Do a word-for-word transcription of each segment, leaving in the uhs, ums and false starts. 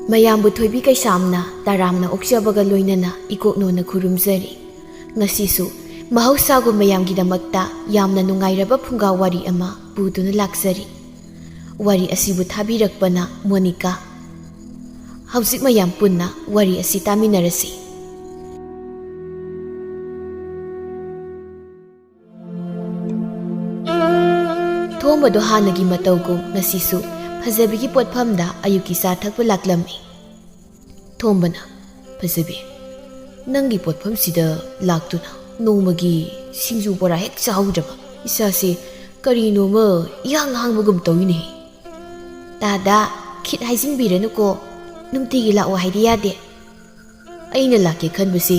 ꯃꯌꯥꯝꯕꯨ ꯊꯣꯏꯕꯤ ꯀꯩꯁꯥꯝꯅ ꯇꯔꯥꯝꯅ ꯑꯣꯛꯆꯕꯒ ꯂꯣꯏꯅꯅ ꯏꯀꯣꯛꯅꯣꯅ ꯈꯨꯔꯨꯝꯖꯔꯤ꯫ ꯉꯁꯤꯁꯨ ꯃꯍꯧꯁꯥꯒꯨꯝ ꯃꯌꯥꯝꯒꯤꯗꯃꯛꯇ ꯌꯥꯝꯅ ꯅꯨꯡꯉꯥꯏꯔꯕ ꯐꯨꯡꯒꯥ ꯋꯥꯔꯤ ꯑꯃ ꯄꯨꯗꯨꯅ ꯂꯥꯛꯆꯔꯤ꯫ ꯋꯥꯔꯤ ꯑꯁꯤꯕꯨ ꯊꯥꯕꯤꯔꯛꯄꯅ ꯃꯣꯅꯤꯀꯥ꯫ ꯍꯧꯖꯤꯛ ꯃꯌꯥꯝ ꯄꯨꯟꯅ ꯋꯥꯔꯤ ꯑꯁꯤ ꯇꯥꯃꯤꯟꯅꯔꯁꯤ꯫ ꯊꯣꯝꯕꯗꯣ ꯍꯥꯟꯅꯒꯤ ꯃꯇꯧꯒꯨꯝ ꯉꯁꯤꯁꯨ ꯐꯖꯕꯤꯒꯤ ꯄꯣꯠꯐꯝꯗ ꯑꯌꯨꯛꯀꯤ ꯆꯥ ꯊꯛꯄ ꯂꯥꯛꯂꯝꯃꯤ꯫ ꯊꯣꯝꯕꯅ, "ꯐꯖꯕꯤ, ꯅꯪꯒꯤ ꯄꯣꯠꯐꯝꯁꯤꯗ ꯂꯥꯛꯇꯨꯅ ꯅꯣꯡꯃꯒꯤ ꯁꯤꯡꯖꯨ ꯕꯣꯔꯥ ꯍꯦꯛ ꯆꯥꯍꯧꯗ꯭ꯔꯕ ꯏꯁꯥꯁꯦ ꯀꯔꯤꯅꯣꯃ ꯏꯍꯥꯡ ꯍꯥꯡꯕꯒꯨꯝ ꯇꯧꯏꯅꯦ꯫" "ꯇꯥꯗ, ꯈꯤꯠ ꯍꯥꯏꯖꯤꯟꯕꯤꯔꯅꯨꯀꯣ, ꯅꯨꯡꯇꯤꯒꯤ ꯂꯥꯛꯑꯣ ꯍꯥꯏꯗꯤ ꯌꯥꯗꯦ꯫" "ꯑꯩꯅ ꯂꯥꯛꯀꯦ ꯈꯟꯕꯁꯤ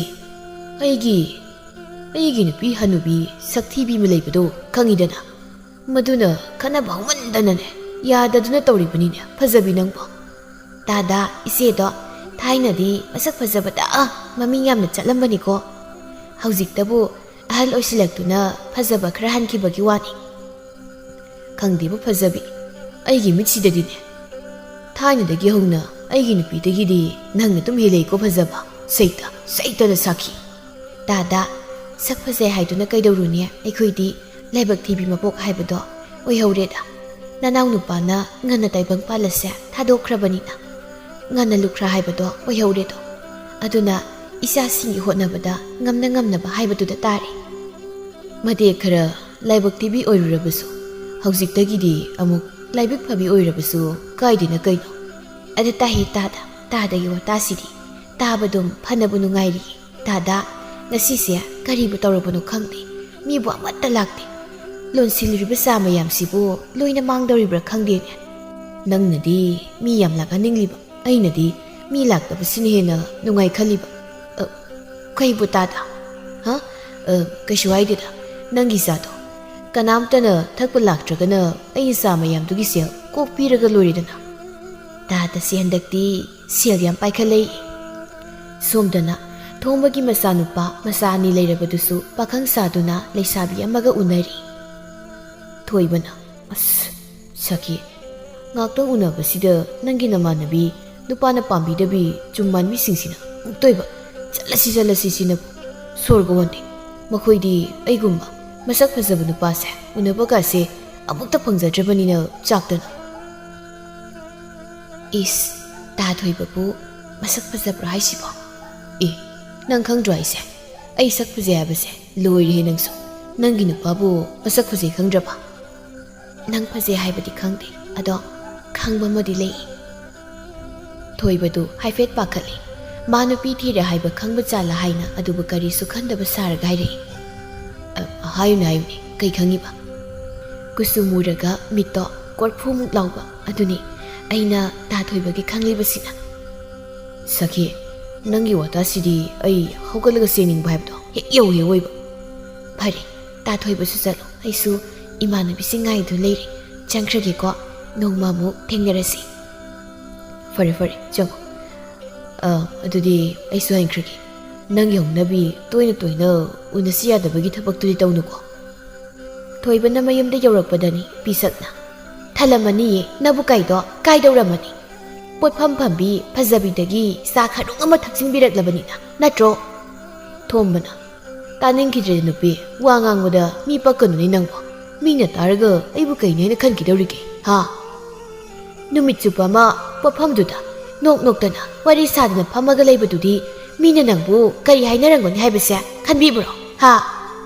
ꯑꯩꯒꯤ, ꯑꯩꯒꯤ ꯅꯨꯄꯤ ꯍꯅꯨꯕꯤ ꯁꯛꯊꯤꯕꯤ ꯑꯃ ꯂꯩꯕꯗꯣ ꯈꯪꯉꯤꯗꯅ꯫ ꯃꯗꯨꯅ ꯈꯠꯅꯕ ꯍꯧꯃꯟꯗꯅꯅꯦ, ꯌꯥꯗꯗꯨꯅ ꯇꯧꯔꯤꯕꯅꯤꯅꯦ ꯐꯖꯕꯤ ꯅꯪꯕꯣ꯫" "ꯇꯥꯗ, ꯏꯆꯦꯗꯣ ꯊꯥꯏꯅꯗꯤ ꯃꯁꯛ ꯐꯖꯕꯗ, ꯑ, ꯃꯃꯤꯡ ꯌꯥꯝꯅ ꯆꯠꯂꯝꯕꯅꯤꯀꯣ꯫ ꯍꯧꯖꯤꯛꯇꯕꯨ ꯑꯍꯜ ꯑꯣꯏꯁꯤꯜꯂꯛꯇꯨꯅ ꯐꯖꯕ ꯈꯔ ꯍꯟꯈꯤꯕꯒꯤ ꯋꯥꯅꯤ꯫" "ꯈꯪꯗꯦꯕꯨ ꯐꯖꯕꯤ, ꯑꯩꯒꯤ ꯃꯤꯠꯁꯤꯗꯗꯤꯅꯦ, ꯊꯥꯏꯅꯗꯒꯤ ꯍꯧꯅ ꯑꯩꯒꯤ ꯅꯨꯄꯤꯗꯒꯤꯗꯤ ꯅꯪꯅ ꯑꯗꯨꯝ ꯍꯦꯜꯂꯛꯏꯀꯣ ꯐꯖꯕ꯫ ꯁꯩꯇ, ꯁꯩꯇꯅ ꯁꯥꯈꯤ꯫" "ꯇꯥꯗ, ꯁꯛ ꯐꯖꯩ ꯍꯥꯏꯗꯨꯅ ꯀꯩꯗꯧꯔꯨꯅꯤ? ꯑꯩꯈꯣꯏꯗꯤ ꯂꯥꯏꯕꯛ ꯊꯤꯕꯤ ꯃꯄꯣꯛ ꯍꯥꯏꯕꯗꯣ ꯑꯣꯏꯍꯧꯔꯦꯗ꯫ ꯅꯅꯥꯎ ꯅꯨꯄꯥꯅ ꯉꯟꯅ ꯇꯥꯏꯕꯪ ꯄꯥꯜꯂꯁꯦ ꯊꯥꯗꯣꯛꯈ꯭ꯔꯕꯅꯤꯅ, ꯉꯟꯅ ꯂꯨꯈ꯭ꯔꯥ ꯍꯥꯏꯕꯗꯣ ꯑꯣꯏꯍꯧꯔꯦꯗꯣ꯫ ꯑꯗꯨꯅ ꯏꯆꯥꯁꯤꯡꯒꯤ ꯍꯣꯠꯅꯕꯗ ꯉꯝꯅ ꯉꯝꯅꯕ ꯍꯥꯏꯕꯗꯨꯗ ꯇꯥꯔꯦ꯫" "ꯃꯇꯦꯛ ꯈꯔ ꯂꯥꯏꯕꯛ ꯊꯤꯕꯤ ꯑꯣꯏꯔꯨꯔꯕꯁꯨ, ꯍꯧꯖꯤꯛꯇꯒꯤꯗꯤ ꯑꯃꯨꯛ ꯂꯥꯏꯕꯛ ꯐꯕꯤ ꯑꯣꯏꯔꯕꯁꯨ ꯀꯥꯏꯗꯦꯅ ꯀꯩꯅꯣ?" "ꯑꯗꯨ ꯇꯥꯍꯦ ꯇꯥꯗ, ꯇꯥꯗꯒꯤ ꯋꯥꯇꯥꯁꯤꯗꯤ꯫ ꯇꯥꯕꯗꯨꯝ ꯐꯅꯕꯨ ꯅꯨꯡꯉꯥꯏꯔꯤ꯫ ꯇꯥꯗ, ꯉꯁꯤꯁꯦ ꯀꯔꯤꯕꯨ ꯇꯧꯔꯕꯅꯣ ꯈꯪꯗꯦ, ꯃꯤꯕꯨ ꯑꯃꯠꯇ ꯂꯥꯛꯇꯦ꯫ ꯂꯣꯟꯁꯤꯜꯂꯨꯔꯤꯕ ꯆꯥ ꯃꯌꯥꯝꯁꯤꯕꯨ ꯂꯣꯏꯅ ꯃꯥꯡꯗꯧꯔꯤꯕ꯭ꯔꯥ ꯈꯪꯗꯦꯅꯦ꯫ ꯅꯪꯅꯗꯤ ꯃꯤ ꯌꯥꯝ ꯂꯥꯛꯍꯟꯅꯤꯡꯂꯤꯕ, ꯑꯩꯅꯗꯤ ꯃꯤ ꯂꯥꯛꯇꯕꯁꯤꯅ ꯍꯦꯟꯅ ꯅꯨꯡꯉꯥꯏ ꯈꯜꯂꯤꯕ꯫" "ꯑ, ꯀꯩꯕꯨ ꯇꯥꯗ? ꯍꯥ? ꯑ, ꯀꯩꯁꯨ ꯍꯥꯏꯗꯦꯗ, ꯅꯪꯒꯤ ꯆꯥꯗꯣ꯫ ꯀꯅꯥꯝꯇꯅ ꯊꯛꯄ ꯂꯥꯛꯇ꯭ꯔꯒꯅ ꯑꯩꯅ ꯆꯥ ꯃꯌꯥꯝꯗꯨꯒꯤ ꯁꯦꯜ ꯀꯣꯛ ꯄꯤꯔꯒ ꯂꯣꯏꯔꯦꯗꯅ꯫" ꯇꯥꯗꯁꯤ ꯍꯟꯗꯛꯇꯤ ꯁꯦꯜ ꯌꯥꯝ ꯄꯥꯏꯈꯠꯂꯛꯏ꯫ ꯁꯣꯝꯗꯅ ꯊꯣꯝꯕꯒꯤ ꯃꯆꯥꯅꯨꯄꯥ ꯃꯆꯥ ꯑꯅꯤ ꯂꯩꯔꯕꯗꯨꯁꯨ ꯄꯥꯈꯪ ꯁꯥꯗꯨꯅ ꯂꯩꯁꯥꯕꯤ ꯑꯃꯒ ꯎꯅꯔꯤ꯫ ꯊꯣꯏꯕꯅ, "ꯑꯁ, ꯁꯈꯤ, ꯉꯥꯛꯇꯪ ꯎꯅꯕꯁꯤꯗ ꯅꯪꯒꯤ ꯅꯃꯥꯟꯅꯕꯤ ꯅꯨꯄꯥꯅ ꯄꯥꯝꯕꯤꯗꯕꯤ ꯆꯨꯝ ꯃꯥꯟꯕꯤꯁꯤꯡꯁꯤꯅ ꯃꯨꯛꯇꯣꯏꯕ ꯆꯠꯂꯁꯤ ꯆꯠꯂꯁꯤ ꯁꯤꯅꯕꯨ ꯁꯣꯔꯒ ꯍꯣꯟꯗꯦ꯫ ꯃꯈꯣꯏꯗꯤ ꯑꯩꯒꯨꯝꯕ ꯃꯁꯛ ꯐꯖꯕ ꯅꯨꯄꯥꯁꯦ ꯎꯅꯕꯒꯁꯦ ꯑꯃꯨꯛꯇ ꯐꯪꯖꯗ꯭ꯔꯕꯅꯤꯅ ꯆꯥꯛꯇꯅ꯫ ꯏꯁ, ꯇꯥ ꯊꯣꯏꯕꯕꯨ ꯃꯁꯛ ꯐꯖꯕ꯭ꯔꯣ ꯍꯥꯏꯁꯤꯕꯣ? ꯑꯦ, ꯅꯪ ꯈꯪꯗ꯭ꯔꯣ ꯑꯩꯁꯦ? ꯑꯩ ꯁꯛ ꯐꯖꯩ ꯍꯥꯏꯕꯁꯦ ꯂꯣꯏꯔꯦꯍꯦ ꯅꯪꯁꯨ꯫ ꯅꯪꯒꯤ ꯅꯨꯄꯥꯕꯨ ꯃꯁꯛ ꯐꯖꯩ ꯈꯪꯗ꯭ꯔꯕ? ꯅꯪ ꯐꯖꯩ ꯍꯥꯏꯕꯗꯤ ꯈꯪꯗꯦ, ꯑꯗꯣ ꯈꯪꯕ ꯑꯃꯗꯤ ꯂꯩ꯫ ꯊꯣꯏꯕꯗꯨ ꯍꯥꯏꯐꯦꯠ ꯄꯥꯈꯠꯂꯤ꯫ ꯃꯥ ꯅꯨꯄꯤ ꯊꯤꯔꯦ ꯍꯥꯏꯕ ꯈꯪꯕ ꯖꯥꯠꯂ ꯍꯥꯏꯅ, ꯑꯗꯨꯕꯨ ꯀꯔꯤꯁꯨ ꯈꯟꯗꯕ ꯁꯥꯔꯒ ꯍꯥꯏꯔꯛꯏ꯫ "ꯑ, ꯍꯥꯏꯌꯨꯅꯦ, ꯍꯥꯏꯌꯨꯅꯦ, ꯀꯩ ꯈꯪꯉꯤꯕ?" ꯀꯨꯆꯨ ꯃꯨꯔꯒ ꯃꯤꯠꯇꯣ ꯀꯣꯔꯐꯨꯃꯨꯛ ꯂꯥꯎꯕ ꯑꯗꯨꯅꯤ ꯑꯩꯅ ꯇꯥ ꯊꯣꯏꯕꯒꯤ ꯈꯪꯂꯤꯕꯁꯤꯅ꯫ "ꯁꯈꯤ, ꯅꯪꯒꯤ ꯋꯥꯇꯥꯁꯤꯗꯤ ꯑꯩ ꯍꯧꯒꯠꯂꯒ ꯆꯦꯟꯅꯤꯡꯕ ꯍꯥꯏꯕꯗꯣ ꯍꯦꯛ ꯌꯧꯏ ꯑꯣꯏꯕ꯫ ꯐꯔꯦ, ꯇꯥ ꯊꯣꯏꯕꯁꯨ ꯆꯠꯂꯣ, ꯑꯩꯁꯨ ꯏꯃꯥꯟꯅꯕꯤꯁꯤꯡ ꯉꯥꯏꯗꯨꯅ ꯂꯩꯔꯦ, ꯆꯪꯈ꯭ꯔꯒꯦꯀꯣ, ꯅꯣꯡꯃ ꯑꯃꯨꯛ ꯊꯦꯡꯅꯔꯁꯤ꯫" "ꯐꯔꯦ, ꯐꯔꯦ, ꯆꯪꯉꯣ꯫ ꯑ, ꯑꯗꯨꯗꯤ ꯑꯩꯁꯨ ꯍꯟꯈ꯭ꯔꯒꯦ꯫ ꯅꯪꯒꯤ ꯍꯧꯅꯕꯤ ꯇꯣꯏꯅ ꯇꯣꯏꯅ ꯎꯅꯁꯤ ꯌꯥꯗꯕꯒꯤ ꯊꯕꯛꯇꯨꯗꯤ ꯇꯧꯅꯨꯀꯣ꯫" ꯊꯣꯏꯕꯅ ꯃꯌꯨꯝꯗ ꯌꯧꯔꯛꯄꯗꯅꯤ ꯄꯤꯁꯛꯅ, "ꯊꯜꯂꯝꯃꯅꯤꯌꯦ, ꯅꯕꯨ ꯀꯩꯗꯣ ꯀꯥꯏꯗꯧꯔꯝꯃꯅꯤ? ꯄꯣꯠꯐꯝ ꯐꯝꯕꯤ ꯐꯖꯕꯤꯗꯒꯤ ꯆꯥ ꯈꯔꯨꯡ ꯑꯃ ꯊꯛꯆꯤꯟꯕꯤꯔꯛꯂꯕꯅꯤꯅ, ꯅꯠꯇ꯭ꯔꯣ?" ꯊꯣꯝꯕꯅ, "ꯇꯥꯅꯤꯡꯈꯤꯗ꯭ꯔꯦꯗ ꯅꯨꯄꯤ, ꯋꯥ ꯉꯥꯡꯕꯗ ꯃꯤ ꯄꯛꯀꯅꯨꯅꯦ ꯅꯪꯕꯣ꯫ ꯃꯤꯅ ꯇꯥꯔꯒ ꯑꯩꯕꯨ ꯀꯩꯅꯦꯅ ꯈꯟꯈꯤꯗꯧꯔꯤꯒꯦ, ꯍꯥ? ꯅꯨꯃꯤꯠ ꯆꯨꯞꯄ ꯑꯃ ꯄꯣꯠꯐꯝꯗꯨꯗ ꯅꯣꯛ ꯅꯣꯛꯇꯅ ꯋꯥꯔꯤ ꯁꯥꯗꯅ ꯐꯝꯃꯒ ꯂꯩꯕꯗꯨꯗꯤ ꯃꯤꯅ ꯅꯪꯕꯨ ꯀꯔꯤ ꯍꯥꯏꯅꯔꯝꯒꯅꯤ ꯍꯥꯏꯕꯁꯦ ꯈꯟꯕꯤꯕ꯭ꯔꯣ, ꯍꯥ?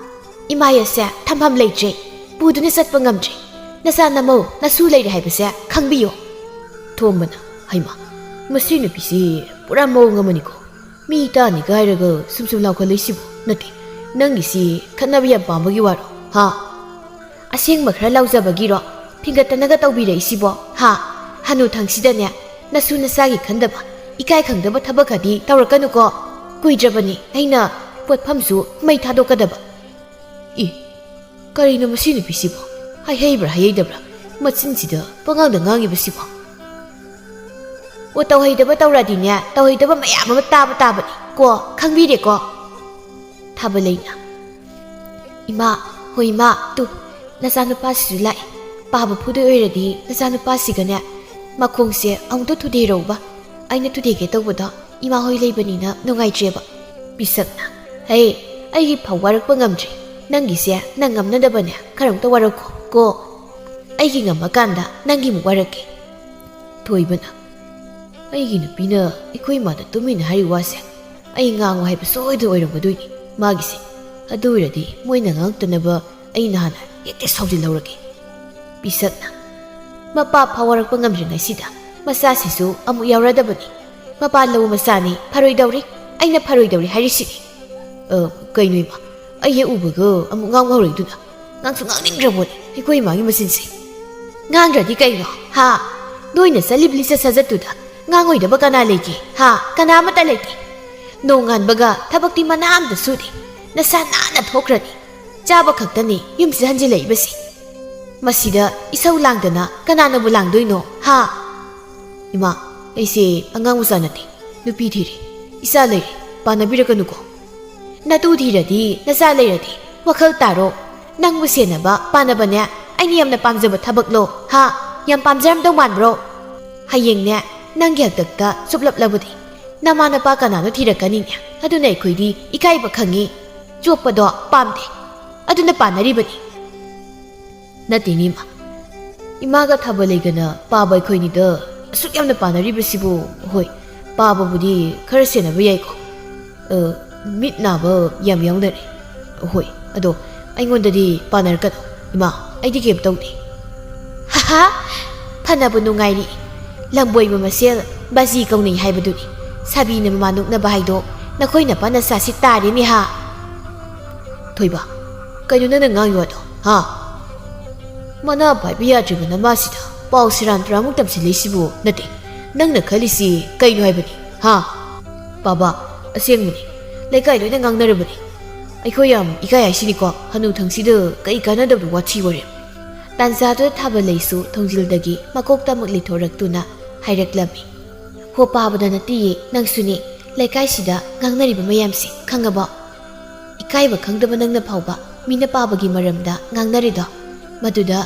ꯏꯃꯥ ꯑꯁꯦ ꯊꯝꯐꯝ ꯂꯩꯇ꯭ꯔꯦ, ꯄꯨꯗꯨꯅ ꯆꯠꯄ ꯉꯝꯗ꯭ꯔꯦ꯫ ꯅꯆꯥ ꯅꯃꯧ ꯅꯁꯨ ꯂꯩꯔꯦ ꯍꯥꯏꯕꯁꯦ ꯈꯪꯕꯤꯌꯣ꯫" ꯊꯣꯝꯕꯅ, "ꯍꯩꯃꯥ, ꯃꯁꯤ ꯅꯨꯄꯤꯁꯤ ꯄꯨꯔꯥ ꯃꯑꯣꯡ ꯑꯃꯅꯤꯀꯣ꯫ ꯃꯤ ꯇꯥꯅꯤꯒ ꯍꯥꯏꯔꯒ ꯁꯨꯝ ꯁꯨꯝ ꯂꯥꯎꯈꯠꯂꯛꯏꯁꯤꯕꯨ? ꯅꯠꯇꯦ, ꯅꯪꯒꯤꯁꯤ ꯈꯠꯅꯕ ꯌꯥꯝ ꯄꯥꯝꯕꯒꯤ ꯋꯥꯔꯣ, ꯍꯥ? ꯑꯁꯦꯡꯕ ꯈꯔ ꯂꯥꯎꯖꯕꯒꯤꯔꯣ ꯐꯤꯡꯒꯠꯇꯅꯒ ꯇꯧꯕꯤꯔꯛꯏꯁꯤꯕꯣ, ꯍꯥ? ꯍꯅꯨ ꯊꯪꯁꯤꯗꯅꯦ ꯅꯁꯨ ꯅꯆꯥꯒꯤ ꯈꯟꯗꯕ, ꯏꯀꯥꯏ ꯈꯪꯗꯕ ꯊꯕꯛ ꯈꯔꯗꯤ ꯇꯧꯔꯛꯀꯅꯨꯀꯣ꯫ ꯀꯨꯏꯗ꯭ꯔꯕꯅꯤ ꯑꯩꯅ ꯄꯣꯠꯐꯝꯁꯨ ꯃꯩ ꯊꯥꯗꯣꯛꯀꯗꯕ꯫" ꯏ, ꯀꯔꯤꯅꯣ ꯃꯁꯤ ꯅꯨꯄꯤꯁꯤꯕꯣ? ꯍꯥꯏꯍꯩꯕ꯭ꯔꯥ ꯍꯥꯏꯍꯩꯗꯕ꯭ꯔꯥ? ꯃꯆꯤꯟꯁꯤꯗ ꯄꯉꯥꯡꯗ ꯉꯥꯡꯉꯤꯕꯁꯤꯕꯣ꯫ ꯑꯣ, ꯇꯧꯍꯩꯗꯕ ꯇꯧꯔꯗꯤꯅꯦ, ꯇꯧꯍꯩꯗꯕ ꯃꯌꯥꯝ ꯑꯃ ꯇꯥꯕ ꯇꯥꯕꯅꯤ ꯀꯣ, ꯈꯪꯕꯤꯔꯦꯀꯣ? ꯊꯥꯕꯂꯩꯅ, "ꯏꯃꯥ, ꯍꯣꯏ ꯏꯃꯥ, ꯇꯨ, ꯅꯆꯥꯅꯨꯄꯥꯁꯤꯁꯨ ꯂꯥꯛꯑꯦ꯫ ꯄꯥꯕ ꯐꯨꯗꯣꯏ ꯑꯣꯏꯔꯗꯤ ꯅꯆꯥꯅꯨꯄꯥꯁꯤꯒꯅꯦ ꯃꯈꯣꯡꯁꯦ ꯑꯃꯨꯛꯇ ꯊꯨꯗꯦꯔꯧꯕ꯫ ꯑꯩꯅ ꯊꯨꯗꯦꯛꯀꯦ ꯇꯧꯕꯗꯣ ꯏꯃꯥ ꯍꯣꯏ ꯂꯩꯕꯅꯤꯅ ꯅꯨꯡꯉꯥꯏꯇ꯭ꯔꯦꯕ꯫ ꯄꯤꯁꯛꯅ, "ꯍꯦ, ꯑꯩꯒꯤ ꯐꯥꯎ ꯋꯥꯔꯛꯄ ꯉꯝꯗ꯭ꯔꯦ꯫ ꯅꯪꯒꯤꯁꯦ ꯅꯪ ꯉꯝꯅꯗꯕꯅꯦ, ꯈꯔ ꯑꯝꯇ ꯋꯥꯔꯛꯈꯣ ꯀꯣ꯫ ꯑꯩꯒꯤ ꯉꯝꯃꯀꯥꯟꯗ ꯅꯪꯒꯤ ꯑꯃꯨꯛ ꯋꯥꯔꯛꯀꯦ꯫" ꯊꯣꯏꯕꯅ, "ꯑꯩꯒꯤ ꯅꯨꯄꯤꯅ ꯑꯩꯈꯣꯏ ꯏꯃꯥꯗ ꯇꯨꯃꯤꯟꯅ ꯍꯥꯏꯔꯤ ꯋꯥꯁꯦ ꯑꯩ ꯉꯥꯡꯉꯨ ꯍꯥꯏꯕ ꯁꯣꯏꯗꯅ ꯑꯣꯏꯔꯝꯒꯗꯣꯏꯅꯤ ꯃꯥꯒꯤꯁꯦ꯫ ꯑꯗꯨ ꯑꯣꯏꯔꯗꯤ ꯃꯣꯏꯅ ꯉꯥꯡꯉꯛꯇꯅꯕ ꯑꯩꯅ ꯍꯥꯟꯅ ꯍꯦꯛꯇ ꯁꯥꯎꯖꯤꯜꯍꯧꯔꯒꯦ꯫" ꯄꯤꯁꯛꯅ, "ꯃꯄꯥ ꯐꯥꯎꯔꯛꯄ ꯉꯝꯗ꯭ꯔꯤꯉꯩꯁꯤꯗ ꯃꯆꯥꯁꯤꯁꯨ ꯑꯃꯨꯛ ꯌꯥꯎꯔꯗꯕꯅꯤ꯫ ꯃꯄꯥ ꯂꯧ ꯃꯆꯥꯅꯤ, ꯐꯔꯣꯏꯗꯧꯔꯤ꯫ ꯑꯩꯅ ꯐꯔꯣꯏꯗꯧꯔꯤ ꯍꯥꯏꯔꯤꯁꯤꯅꯤ꯫" "ꯑ, ꯀꯩꯅꯣ ꯏꯃꯥ, ꯑꯩ ꯍꯦꯛ ꯎꯕꯒ ꯑꯃꯨꯛ ꯉꯥꯡꯕ ꯍꯧꯔꯛꯏꯗꯨꯅ? ꯉꯥꯡꯁꯨ ꯉꯥꯡꯅꯤꯡꯗ꯭ꯔꯕꯣꯅꯦ ꯑꯩꯈꯣꯏ ꯏꯃꯥꯒꯤ ꯃꯆꯤꯟꯁꯦ꯫" "ꯉꯥꯡꯗ꯭ꯔꯗꯤ ꯀꯩꯅꯣ, ꯍꯥ? ꯅꯣꯏꯅ ꯆꯠꯂꯤꯕ ꯂꯤꯆꯠ ꯁꯥꯖꯠꯇꯨꯗ ꯉꯥꯡꯉꯣꯏꯗꯕ ꯀꯅꯥ ꯂꯩꯒꯦ, ꯍꯥ? ꯀꯅꯥ ꯑꯃꯠꯇ ꯂꯩꯇꯦ꯫ ꯅꯣꯡꯉꯥꯟꯕꯒ ꯊꯕꯛꯇꯤ ꯃꯅꯥ ꯑꯃꯇ ꯁꯨꯗꯦ꯫ ꯅꯁꯥ ꯅꯥꯟꯅ ꯊꯣꯛꯈ꯭ꯔꯅꯤ꯫ ꯆꯥꯕ ꯈꯛꯇꯅꯤ ꯌꯨꯝꯁꯤꯗ ꯍꯟꯖꯤꯜꯂꯛꯏꯕꯁꯤ꯫ ꯃꯁꯤꯗ ꯏꯁꯧ ꯂꯥꯡꯗꯅ ꯀꯅꯥꯅꯕꯨ ꯂꯥꯡꯗꯣꯏꯅꯣ, ꯍꯥ?" "ꯏꯃꯥ, ꯑꯩꯁꯦ ꯑꯉꯥꯡ ꯃꯆꯥ ꯅꯠꯇꯦ, ꯅꯨꯄꯤ ꯊꯤꯔꯦ, ꯏꯆꯥ ꯂꯩꯔꯦ, ꯄꯥꯟꯅꯕꯤꯔꯛꯀꯅꯨꯀꯣ꯫" "ꯅꯇꯨ ꯊꯤꯔꯗꯤ, ꯅꯆꯥ ꯂꯩꯔꯗꯤ, ꯋꯥꯈꯜ ꯇꯥꯔꯣ꯫ ꯅꯪꯕꯨ ꯁꯦꯟꯅꯕ, ꯄꯥꯟꯅꯕꯅꯦ ꯑꯩꯅ ꯌꯥꯝꯅ ꯄꯥꯝꯖꯕ ꯊꯕꯛꯂꯣ, ꯍꯥ? ꯌꯥꯝ ꯄꯥꯝꯖꯔꯝꯗꯧ ꯃꯥꯟꯕ꯭ꯔꯣ? ꯍꯌꯦꯡꯅꯦ, ꯅꯪꯒꯤ ꯍꯥꯛꯇꯛꯇ ꯆꯨꯞꯂꯞꯂꯕꯗꯤ ꯅꯃꯥ ꯅꯄꯥ ꯀꯅꯥꯅꯣ ꯊꯤꯔꯛꯀꯅꯤꯅꯦ꯫ ꯑꯗꯨꯅ ꯑꯩꯈꯣꯏꯗꯤ ꯏꯀꯥꯏꯕ ꯈꯪꯉꯤ, ꯆꯣꯞꯄꯗꯣ ꯄꯥꯝꯗꯦ꯫ ꯑꯗꯨꯅ ꯄꯥꯟꯅꯔꯤꯕꯅꯤ꯫" "ꯅꯠꯇꯦꯅꯦ ꯏꯃꯥ, ꯏꯃꯥꯒ ꯊꯥꯕ ꯂꯩꯒꯅ ꯄꯥꯕ ꯑꯩꯈꯣꯏꯅꯤꯗ ꯑꯁꯨꯛ ꯌꯥꯝꯅ ꯄꯥꯟꯅꯔꯤꯕꯁꯤꯕꯨ꯫" "ꯍꯣꯏ, ꯄꯥꯕꯕꯨꯗꯤ ꯈꯔ ꯁꯦꯟꯅꯕ ꯌꯥꯏꯀꯣ꯫ ꯑ, ꯃꯤꯠ ꯅꯥꯕ ꯌꯥꯝ ꯌꯥꯎꯅꯔꯦ꯫ ꯍꯣꯏ, ꯑꯗꯣ ꯑꯩꯉꯣꯟꯗꯗꯤ ꯄꯥꯟꯅꯔꯛꯀꯅꯨ ꯏꯃꯥ, ꯑꯩꯗꯤ ꯀꯩꯝ ꯇꯧꯗꯦ꯫" "ꯍꯥꯍꯥ, ꯐꯅꯕꯨ ꯅꯨꯡꯉꯥꯏꯔꯤ꯫ ꯂꯝꯕꯣꯏꯕ ꯃꯁꯦꯜ ꯕꯥꯖꯤ ꯀꯧꯅꯩ ꯍꯥꯏꯕꯗꯨꯅꯤ꯫ ꯁꯥꯕꯤꯅ ꯃꯃꯥ ꯅꯣꯛꯅꯕ ꯍꯥꯏꯗꯣ ꯅꯈꯣꯏ ꯅꯄꯥ ꯅꯆꯥꯁꯤ ꯇꯥꯔꯦꯅꯦ ꯍꯥ?" "ꯊꯣꯏꯕ, ꯀꯩꯅꯣ ꯅꯪꯅ ꯉꯥꯡꯉꯤ ꯋꯥꯗꯣ, ꯍꯥ? ꯃꯅꯥ ꯄꯥꯏꯕ ꯌꯥꯗ꯭ꯔꯤꯕ ꯅꯃꯥꯁꯤꯗ ꯄꯥꯎ ꯁꯦꯔꯥꯟ ꯇꯨꯔꯥꯟꯃꯨꯛ ꯇꯝꯁꯤꯜꯂꯛꯏꯁꯤꯕꯨ? ꯅꯠꯇꯦ, ꯅꯪꯅ ꯈꯜꯂꯤꯁꯤ ꯀꯩꯅꯣ ꯍꯥꯏꯕꯅꯤ, ꯍꯥ?" "ꯄꯥꯕ, ꯑꯁꯦꯡꯕꯅꯤ, ꯂꯩꯀꯥꯏ ꯂꯣꯏꯅ ꯉꯥꯡꯅꯔꯕꯅꯤ꯫ ꯑꯩꯈꯣꯏ ꯌꯥꯝ ꯏꯀꯥꯏ ꯍꯥꯏꯁꯤꯅꯤꯀꯣ, ꯍꯅꯨꯊꯪꯁꯤꯗ ꯀꯩ ꯀꯥꯟꯅꯗꯕ ꯋꯥꯊꯤ ꯋꯥꯔꯦꯝ꯫" ꯇꯥꯟꯖꯥꯗꯨꯗ ꯊꯥꯕ ꯂꯩꯁꯨ ꯊꯣꯡꯖꯤꯜꯗꯒꯤ ꯃꯀꯣꯛꯇ ꯑꯃꯨꯛ ꯂꯩꯊꯣꯔꯛꯇꯨꯅ ꯍꯥꯏꯔꯛꯂꯝꯃꯤ꯫ "ꯍꯣ ꯄꯥꯕꯗ ꯅꯠꯇꯤꯌꯦ, ꯅꯪꯁꯨꯅꯦ꯫ ꯂꯩꯀꯥꯏꯁꯤꯗ ꯉꯥꯡꯅꯔꯤꯕ ꯃꯌꯥꯝꯁꯦ ꯈꯪꯉꯕꯣ? ꯏꯀꯥꯏꯕ ꯈꯪꯗꯕ ꯅꯪꯅ ꯐꯥꯎꯕ ꯃꯤꯅ ꯄꯥꯕꯒꯤ ꯃꯔꯝꯗ ꯉꯥꯡꯅꯔꯤꯗꯣ꯫ ꯃꯗꯨꯗ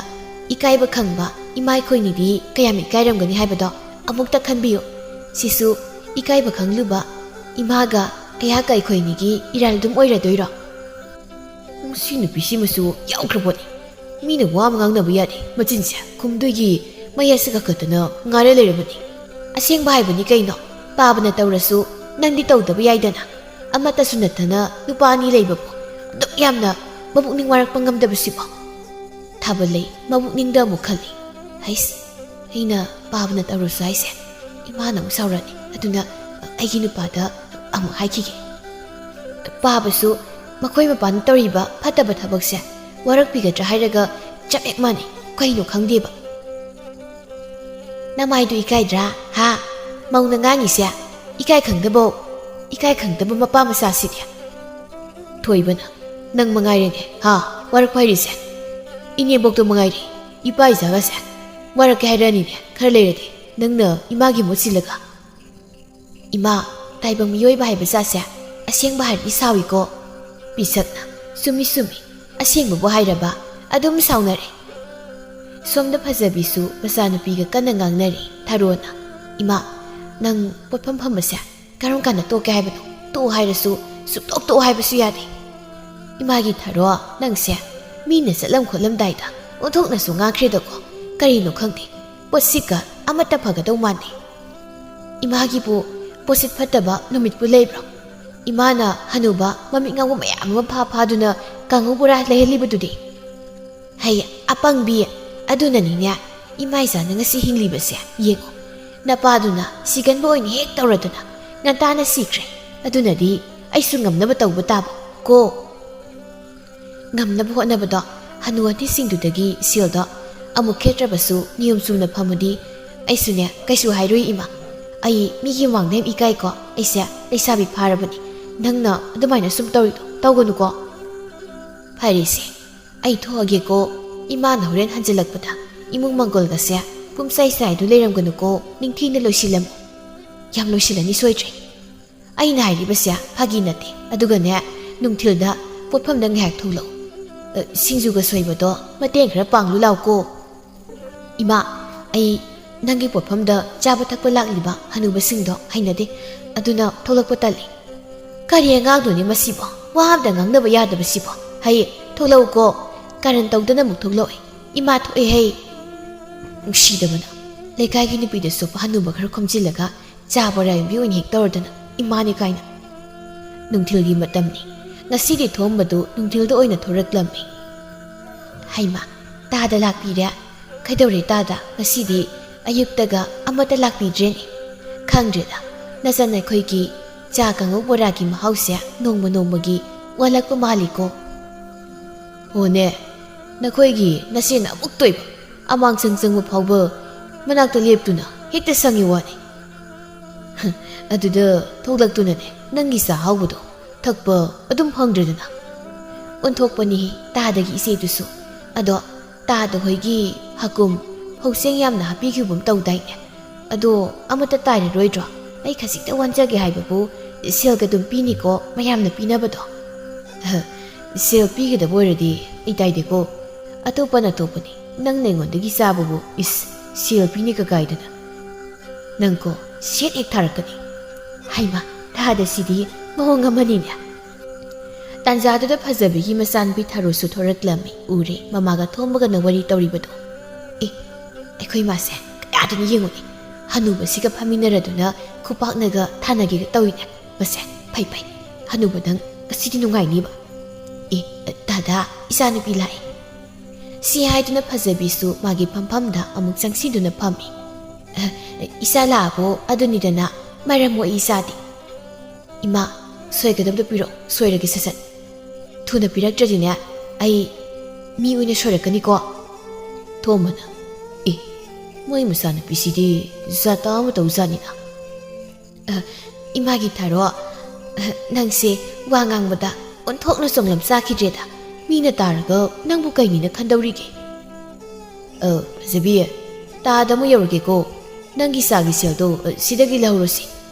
ꯏꯀꯥꯏꯕ ꯈꯪꯕ ꯏꯃꯥ ꯑꯩꯈꯣꯏꯅꯤꯗꯤ ꯀꯌꯥꯝ ꯏꯀꯥꯏꯔꯝꯒꯅꯤ ꯍꯥꯏꯕꯗꯣ ꯑꯃꯨꯛꯇ ꯈꯟꯕꯤꯌꯨ꯫ ꯁꯤꯁꯨ ꯏꯀꯥꯏꯕ ꯈꯪꯂꯨꯕ ꯏꯃꯥꯒ ꯑꯩꯍꯥꯛꯀ ꯑꯩꯈꯣꯏꯅꯤꯒꯤ ꯏꯔꯥꯜ ꯑꯗꯨꯝ ꯑꯣꯏꯔꯗꯣꯏꯔꯣ? ꯃꯁꯤ ꯅꯨꯄꯤꯁꯤꯃꯁꯨ ꯌꯥꯎꯈ꯭ꯔꯕꯣꯠꯅꯤ꯫ ꯃꯤꯅ ꯋꯥ ꯑꯃ ꯉꯥꯡꯅꯕ ꯌꯥꯗꯦ꯫ ꯃꯆꯤꯟꯁꯦ ꯈꯨꯝꯗꯣꯏꯒꯤ ꯃꯌꯥꯁꯦ ꯀꯛꯈꯠꯇꯅ ꯉꯥꯏꯔ ꯂꯩꯔꯕꯅꯤ꯫ ꯑꯁꯦꯡꯕ ꯍꯥꯏꯕꯅꯤ ꯀꯩꯅꯣ? ꯄꯥꯕꯅ ꯇꯧꯔꯁꯨ ꯅꯪꯗꯤ ꯇꯧꯗꯕ ꯌꯥꯏꯗꯅ꯫ ꯑꯃꯠꯇꯁꯨ ꯅꯠꯇꯅ ꯅꯨꯄꯥ ꯑꯅꯤ ꯂꯩꯕꯕꯨ ꯑꯗꯨꯛ ꯌꯥꯝꯅ ꯃꯕꯨꯛꯅꯤꯡ ꯋꯥꯔꯛꯄ ꯉꯝꯗꯕꯁꯤꯕꯣ? ꯊꯥꯕꯜꯂꯩ ꯃꯕꯨꯛꯅꯤꯡꯗ ꯑꯃꯨꯛ ꯈꯜꯂꯤ꯫ ꯍꯩꯁ, ꯑꯩꯅ ꯄꯥꯕꯅ ꯇꯧꯔꯁꯨ ꯍꯥꯏꯁꯦ ꯏꯃꯥꯅ ꯑꯃꯨꯛ ꯁꯥꯎꯔꯛꯑꯅꯤ꯫ ꯑꯗꯨꯅ ꯑꯩꯒꯤ ꯅꯨꯄꯥꯗ ꯑꯃꯨꯛ ꯍꯥꯏꯈꯤꯒꯦ꯫ ꯄꯥꯕꯁꯨ ꯃꯈꯣꯏ ꯃꯄꯥꯟꯗ ꯇꯧꯔꯤꯕ ꯐꯠꯇꯕ ꯊꯕꯛꯁꯦ ꯋꯥꯔꯛꯄꯤꯒꯗ꯭ꯔꯥ ꯍꯥꯏꯔꯒ ꯆꯞ ꯍꯦꯛ ꯃꯥꯟꯅꯩ꯫ ꯀꯩꯅꯣ ꯈꯪꯗꯦꯕ꯫ ꯅꯃꯥꯏꯗꯨ ꯏꯀꯥꯏꯗ꯭ꯔꯥ? ꯍꯥ? ꯃꯧꯅ ꯉꯥꯡꯉꯤꯁꯦ? ꯏꯀꯥꯏ ꯈꯪꯗꯕꯧ, ꯏꯀꯥꯏ ꯈꯪꯗꯕ ꯃꯄꯥ ꯃꯆꯥꯁꯤꯗꯤ꯫ ꯊꯣꯏꯕꯅ, ꯅꯪ ꯃꯉꯥꯏꯔꯦꯅꯦ, ꯍꯥ? ꯋꯥꯔꯛꯄ ꯍꯥꯏꯔꯤꯁꯦ? ꯏꯅꯦꯝꯕꯣꯛꯇꯣ ꯃꯉꯥꯏꯔꯦ, ꯏꯄꯥ ꯏꯆꯥꯒꯁꯦ ꯋꯥꯔꯛꯀꯦ ꯍꯥꯏꯔꯛꯑꯅꯤꯅꯦ꯫ ꯈꯔ ꯂꯩꯔꯗꯤ ꯅꯪꯅ ꯏꯃꯥꯒꯤ ꯃꯍꯨꯠ ꯁꯤꯜꯂꯒ꯫ ꯏꯃꯥ, ꯇꯥꯏꯕꯪ ꯃꯤꯑꯣꯏꯕ ꯍꯥꯏꯕ ꯖꯥꯠꯁꯦ ꯑꯁꯦꯡꯕ ꯍꯥꯏꯔꯗꯤ ꯁꯥꯎꯏꯀꯣ꯫ ꯄꯤꯁꯛꯅ, ꯆꯨꯝꯃꯤ ꯆꯨꯝꯃꯤ, ꯑꯁꯦꯡꯕꯕꯨ ꯍꯥꯏꯔꯕ ꯑꯗꯨꯝ ꯁꯥꯎꯅꯔꯦ꯫ ꯁꯣꯝꯗ ꯐꯖꯕꯤꯁꯨ ꯃꯆꯥꯅꯨꯄꯤꯒ ꯀꯟꯅ ꯉꯥꯡꯅꯔꯤ꯫ ꯊꯔꯣꯅ, ꯏꯃꯥ, ꯅꯪ ꯄꯣꯠꯐꯝ ꯐꯝꯕꯁꯦ ꯀꯔꯝ ꯀꯥꯟꯗ ꯇꯣꯛꯀꯦ ꯍꯥꯏꯕꯅꯣ? ꯇꯣꯛꯑꯣ ꯍꯥꯏꯔꯁꯨ ꯁꯨꯛꯇꯣꯛ ꯇꯣꯛꯑꯣ ꯍꯥꯏꯕꯁꯨ ꯌꯥꯗꯦ꯫ ꯏꯃꯥꯒꯤ ꯊꯔꯣ, ꯅꯪꯁꯦ ꯃꯤꯅ ꯆꯠꯂꯝ ꯈꯣꯠꯂꯝꯗꯥꯏꯗ ꯑꯣꯟꯊꯣꯛꯅꯁꯨ ꯉꯥꯡꯈ꯭ꯔꯦꯗꯀꯣ꯫ ꯀꯔꯤꯅꯣ ꯈꯪꯗꯦ, ꯄꯣꯠꯁꯤꯒ ꯑꯃꯠꯇ ꯐꯒꯗꯧ ꯃꯥꯟꯗꯦ꯫ ꯏꯃꯥꯒꯤꯕꯨ ꯄꯣꯠꯁꯤꯠ ꯐꯠꯇꯕ ꯅꯨꯃꯤꯠꯄꯨ ꯂꯩꯕ꯭ꯔꯣ? ꯏꯃꯥꯅ ꯍꯅꯨꯕ ꯃꯃꯤꯠ ꯉꯥꯎꯕ ꯃꯌꯥꯝ ꯑꯃ ꯐꯥ ꯐꯥꯗꯨꯅ ꯀꯥꯡꯉꯧ ꯕꯣꯔꯥ ꯂꯩꯍꯜꯂꯤꯕꯗꯨꯗꯤ꯫ ꯍꯩ, ꯑꯄꯪꯕꯤ, ꯑꯗꯨꯅꯅꯤꯅꯦ ꯏꯃꯥ ꯏꯆꯥꯅ ꯉꯁꯤ ꯍꯤꯡꯂꯤꯕꯁꯦ꯫ ꯌꯦꯡꯉꯣ, ꯅꯄꯥꯗꯨꯅ ꯁꯤꯒꯟꯕ ꯑꯣꯏꯅ ꯍꯦꯛ ꯇꯧꯔꯗꯅ ꯉꯟꯇꯥꯅ ꯁꯤꯈ꯭ꯔꯦ꯫ ꯑꯗꯨꯅꯗꯤ ꯑꯩꯁꯨ ꯉꯝꯅꯕ ꯇꯧꯕ ꯇꯥꯕ ꯀꯣ꯫ ꯉꯝꯅꯕ ꯍꯣꯠꯅꯕꯗꯣ, ꯍꯅꯨ ꯍꯅꯤꯁꯤꯡꯗꯨꯗꯒꯤ ꯁꯦꯜꯗꯣ ꯑꯃꯨꯛ ꯈꯦꯠꯇ꯭ꯔꯕꯁꯨ ꯅꯤꯌꯣꯝ ꯆꯨꯝꯅ ꯐꯪꯉꯗꯤ ꯑꯩꯁꯨꯅꯦ ꯀꯩꯁꯨ ꯍꯥꯏꯔꯣꯏ ꯏꯃꯥ꯫ ꯑꯩ ꯃꯤꯒꯤ ꯃꯃꯥꯡꯗ ꯌꯥꯝ ꯏꯀꯥꯏꯀꯣ꯫ ꯑꯩꯁꯦ ꯂꯩꯁꯥꯕꯤ ꯐꯥꯔꯕꯅꯤ꯫ ꯅꯪꯅ ꯑꯗꯨꯃꯥꯏꯅ ꯁꯨꯝ ꯇꯧꯔꯤꯗꯣ ꯇꯧꯒꯅꯨꯀꯣ꯫ ꯐꯔꯦꯁꯦ, ꯑꯩ ꯊꯣꯛꯑꯒꯦꯀꯣ꯫ ꯏꯃꯥꯅ ꯍꯣꯔꯦꯟ ꯍꯟꯖꯤꯜꯂꯛꯄꯗ ꯏꯃꯨꯡ ꯃꯪꯒꯣꯜꯒꯁꯦ ꯄꯨꯝꯆꯥꯏ ꯆꯥꯏꯗꯨ ꯂꯩꯔꯝꯒꯅꯨꯀꯣ꯫ ꯅꯤꯡꯊꯤꯅ ꯂꯣꯏꯁꯤꯜꯂꯝꯃꯨ꯫ ꯌꯥꯝ ꯂꯣꯏꯁꯤꯜꯂꯅꯤ ꯁꯣꯏꯗ꯭ꯔꯦ꯫ ꯑꯩꯅ ꯍꯥꯏꯔꯤꯕꯁꯦ ꯐꯥꯒꯤ ꯅꯠꯇꯦ꯫ ꯑꯗꯨꯒꯅꯦ, ꯅꯨꯡꯊꯤꯜꯗ ꯄꯣꯠꯐꯝꯗ ꯉꯥꯏꯍꯥꯛ ꯊꯣꯛꯂꯛꯎ꯫ ꯑ, ꯁꯤꯡꯖꯨꯒ ꯁꯣꯏꯕꯗꯣ ꯃꯇꯦꯡ ꯈꯔ ꯄꯥꯡꯂꯨ ꯂꯥꯎꯀꯣ꯫ ꯏꯃꯥ, ꯑꯩ ꯅꯪꯒꯤ ꯄꯣꯠꯐꯝꯗ ꯆꯥꯕ ꯊꯛꯄ ꯂꯥꯛꯂꯤꯕ ꯍꯅꯨꯕꯁꯤꯡꯗꯣ ꯍꯩꯅꯗꯦ꯫ ꯑꯗꯨꯅ ꯊꯣꯛꯂꯛꯄ ꯇꯜꯂꯤ꯫ ꯀꯔꯤ ꯑꯉꯥꯡꯅꯣꯅꯦ ꯃꯁꯤꯕꯣ? ꯋꯥ ꯑꯝꯇ ꯉꯥꯡꯅꯕ ꯌꯥꯗꯕꯁꯤꯕꯣ? ꯍꯩ, ꯊꯣꯛꯂꯛꯎꯀꯣ꯫ ꯀꯥꯔꯟ ꯇꯧꯗꯅ ꯑꯃꯨꯛ ꯊꯣꯛꯂꯛꯑꯣꯏ꯫ ꯏꯃꯥ ꯊꯣꯛꯑꯦ ꯍꯩ꯫ ꯅꯨꯡꯁꯤꯗꯕꯅ꯫ ꯂꯩꯀꯥꯏꯒꯤ ꯅꯨꯄꯤꯗ ꯁꯣꯛꯄ ꯍꯅꯨꯕ ꯈꯔ ꯈꯣꯝꯖꯤꯜꯂꯒ ꯆꯥ ꯕꯣꯔꯥ ꯌꯣꯟꯕꯤ ꯑꯣꯏꯅ ꯍꯦꯛ ꯇꯧꯔꯗꯅ, ꯏꯃꯥꯅꯤ ꯀꯥꯏꯅ꯫ ꯅꯨꯡꯊꯤꯜꯒꯤ ꯃꯇꯝꯅꯤ꯫ ꯉꯁꯤꯗꯤ ꯊꯣꯝꯕꯗꯨ ꯅꯨꯡꯊꯤꯜꯗ ꯑꯣꯏꯅ ꯊꯣꯔꯛꯂꯝꯃꯤ꯫ ꯍꯩꯃꯥ, ꯇꯥꯗ ꯂꯥꯛꯄꯤꯔꯦ꯫ ꯀꯩꯗꯧꯔꯦ ꯇꯥꯗ? ꯉꯁꯤꯗꯤ ꯑꯌꯨꯛꯇꯒ ꯑꯃꯠꯇ ꯂꯥꯛꯄꯤꯗ꯭ꯔꯦꯅꯦ꯫ ꯈꯪꯗ꯭ꯔꯦꯗ, ꯅꯆꯟ ꯑꯩꯈꯣꯏꯒꯤ ꯆꯥ ꯀꯥꯡꯉꯧ ꯕꯣꯔꯥꯒꯤ ꯃꯍꯥꯎꯁꯦ ꯅꯣꯡꯃ ꯅꯣꯡꯃꯒꯤ ꯋꯥꯠꯂꯛꯄ ꯃꯥꯜꯂꯤꯀꯣ꯫ ꯍꯣꯅꯦ, ꯅꯈꯣꯏꯒꯤ ꯅꯆꯦꯅ ꯑꯃꯨꯛ ꯇꯣꯏꯕ꯫ ꯑꯃꯥꯡ ꯁꯪ ꯆꯪꯕ ꯐꯥꯎꯕ ꯃꯅꯥꯛꯇ ꯂꯦꯞꯇꯨꯅ ꯍꯦꯛꯇ ꯁꯪꯉꯤ ꯋꯥꯅꯤ꯫ ꯑꯗꯨꯗ ꯊꯣꯛꯂꯛꯇꯨꯅꯅꯦ ꯅꯪꯒꯤ ꯆꯥ ꯍꯥꯎꯕꯗꯣ ꯊꯛꯄ ꯑꯗꯨꯝ ꯐꯪꯗ꯭ꯔꯦꯗꯅ꯫ ꯑꯣꯟꯊꯣꯛꯄꯅꯤ ꯇꯥꯗꯒꯤ ꯏꯆꯦꯗꯨꯁꯨ꯫ ꯑꯗꯣ ꯇꯥꯗ ꯍꯣꯏꯒꯤ ꯍꯀꯨꯝ ꯐꯧꯁꯦꯡ ꯌꯥꯝꯅ ꯍꯥꯞꯄꯤꯈꯤꯕꯒꯨꯝ ꯇꯧꯗꯥꯏꯅꯦ? ꯑꯗꯣ ꯑꯃꯠꯇ ꯇꯥꯏꯔꯔꯣꯏꯗ꯭ꯔꯣ? ꯑꯩ ꯈꯖꯤꯛꯇ ꯋꯥꯟꯖꯒꯦ ꯍꯥꯏꯕꯕꯨ ꯁꯦꯜꯒ ꯑꯗꯨꯝ ꯄꯤꯅꯤꯀꯣ, ꯃꯌꯥꯝꯅ ꯄꯤꯅꯕꯗꯣ꯫ ꯑꯍ, ꯁꯦꯜ ꯄꯤꯒꯗꯕ ꯑꯣꯏꯔꯗꯤ ꯑꯩ ꯇꯥꯏꯗꯦꯀꯣ꯫ ꯑꯇꯣꯞꯄꯅ ꯑꯇꯣꯞꯄꯅꯤ, ꯅꯪꯅ ꯑꯩꯉꯣꯟꯗꯒꯤ ꯆꯥꯕꯕꯨ, ꯏꯁ, ꯁꯦꯜ ꯄꯤꯅꯤ ꯀꯀꯥꯏꯗꯅ꯫ ꯅꯪꯀꯣ, ꯁꯦꯠ ꯍꯦꯛ ꯊꯥꯔꯛꯀꯅꯤ꯫ ꯍꯩꯃꯥ, ꯇꯥꯗ ꯁꯤꯗꯤ ꯃꯑꯣꯡ ꯑꯃꯅꯤꯅꯦ꯫ ꯇꯥꯟꯖꯥꯗꯨꯗ ꯐꯖꯕꯤꯒꯤ ꯃꯆꯥꯅꯨꯄꯤ ꯊꯥꯔꯣꯁꯨ ꯊꯣꯔꯛꯂꯝꯃꯤ꯫ ꯎꯔꯦ, ꯃꯃꯥꯒ ꯊꯣꯝꯕꯒꯅ ꯋꯥꯔꯤ ꯇꯧꯔꯤꯕꯗꯣ꯫ ꯑꯦ, ꯑꯩꯈꯣꯏ ꯃꯥꯁꯦ ꯀꯌꯥꯗꯅ ꯌꯦꯡꯉꯨꯅꯦ꯫ ꯍꯅꯨꯕꯁꯤꯒ ꯐꯝꯃꯤꯟꯅꯔꯗꯨꯅ ꯈꯨꯄꯥꯛꯅꯒ ꯊꯥꯅꯒꯦꯒ ꯇꯧꯏꯅꯦ꯫ ꯃꯁꯦ, ꯐꯩ ꯐꯩ, ꯍꯅꯨꯕ ꯅꯪ ꯉꯁꯤꯗꯤ ꯅꯨꯡꯉꯥꯏꯅꯤꯕ꯫ ꯑꯦ, ꯇꯥꯗ, ꯏꯆꯥꯅꯨꯄꯤ ꯂꯥꯛꯑꯦ꯫ ꯁꯤ ꯍꯥꯏꯗꯨꯅ ꯐꯖꯕꯤꯁꯨ ꯃꯥꯒꯤ ꯐꯝꯐꯝꯗ ꯑꯃꯨꯛ ꯆꯪꯁꯤꯟꯗꯨꯅ ꯐꯝꯃꯤ꯫ ꯑ, ꯏꯆꯥ ꯂꯥꯛꯑꯕꯣ? ꯑꯗꯨꯅꯤꯗꯅ ꯃꯔꯝ ꯃꯣꯛꯏ ꯏꯆꯥꯗꯤ꯫ ꯏꯃꯥ, ꯁꯣꯏꯒꯗꯕꯗꯣ ꯄꯤꯔꯛꯑꯣ, ꯁꯣꯏꯔꯒꯦ ꯁꯠ ꯁꯠ꯫ ꯊꯨꯅ ꯄꯤꯔꯛꯇ꯭ꯔꯗꯤꯅꯦ, ꯑꯩ ꯃꯤ ꯑꯣꯏꯅ ꯁꯣꯏꯔꯛꯀꯅꯤꯀꯣ꯫ ꯊꯣꯝꯕꯅ, ꯑꯦ, ꯃꯣꯏ ꯃꯆꯥꯅꯨꯄꯤꯁꯤꯗꯤ ꯖꯥꯇꯥ ꯑꯃ ꯇꯧꯖꯥꯠꯅꯤꯅ꯫ ꯑ, ꯏꯃꯥꯒꯤ ꯊꯥꯔꯣ, ꯑ, ꯅꯪꯁꯦ ꯋꯥ ꯉꯥꯡꯕꯗ ꯑꯣꯟꯊꯣꯛꯅ ꯆꯣꯡꯂꯝ ꯆꯥꯈꯤꯗ꯭ꯔꯦꯗ꯫ ꯃꯤꯅ ꯇꯥꯔꯒ ꯅꯪꯕꯨ ꯀꯩꯅꯤꯅ ꯈꯟꯗꯧꯔꯤꯒꯦ? ꯑ, ꯐꯖꯕꯤ, ꯇꯥꯗ ꯑꯃꯨꯛ ꯌꯧꯔꯒꯦꯀꯣ꯫ ꯅꯪꯒꯤ ꯆꯥꯒꯤ ꯁꯦꯜꯗꯣ, ꯑ, ꯁꯤꯗꯒꯤ ꯂꯧꯔꯁꯤ꯫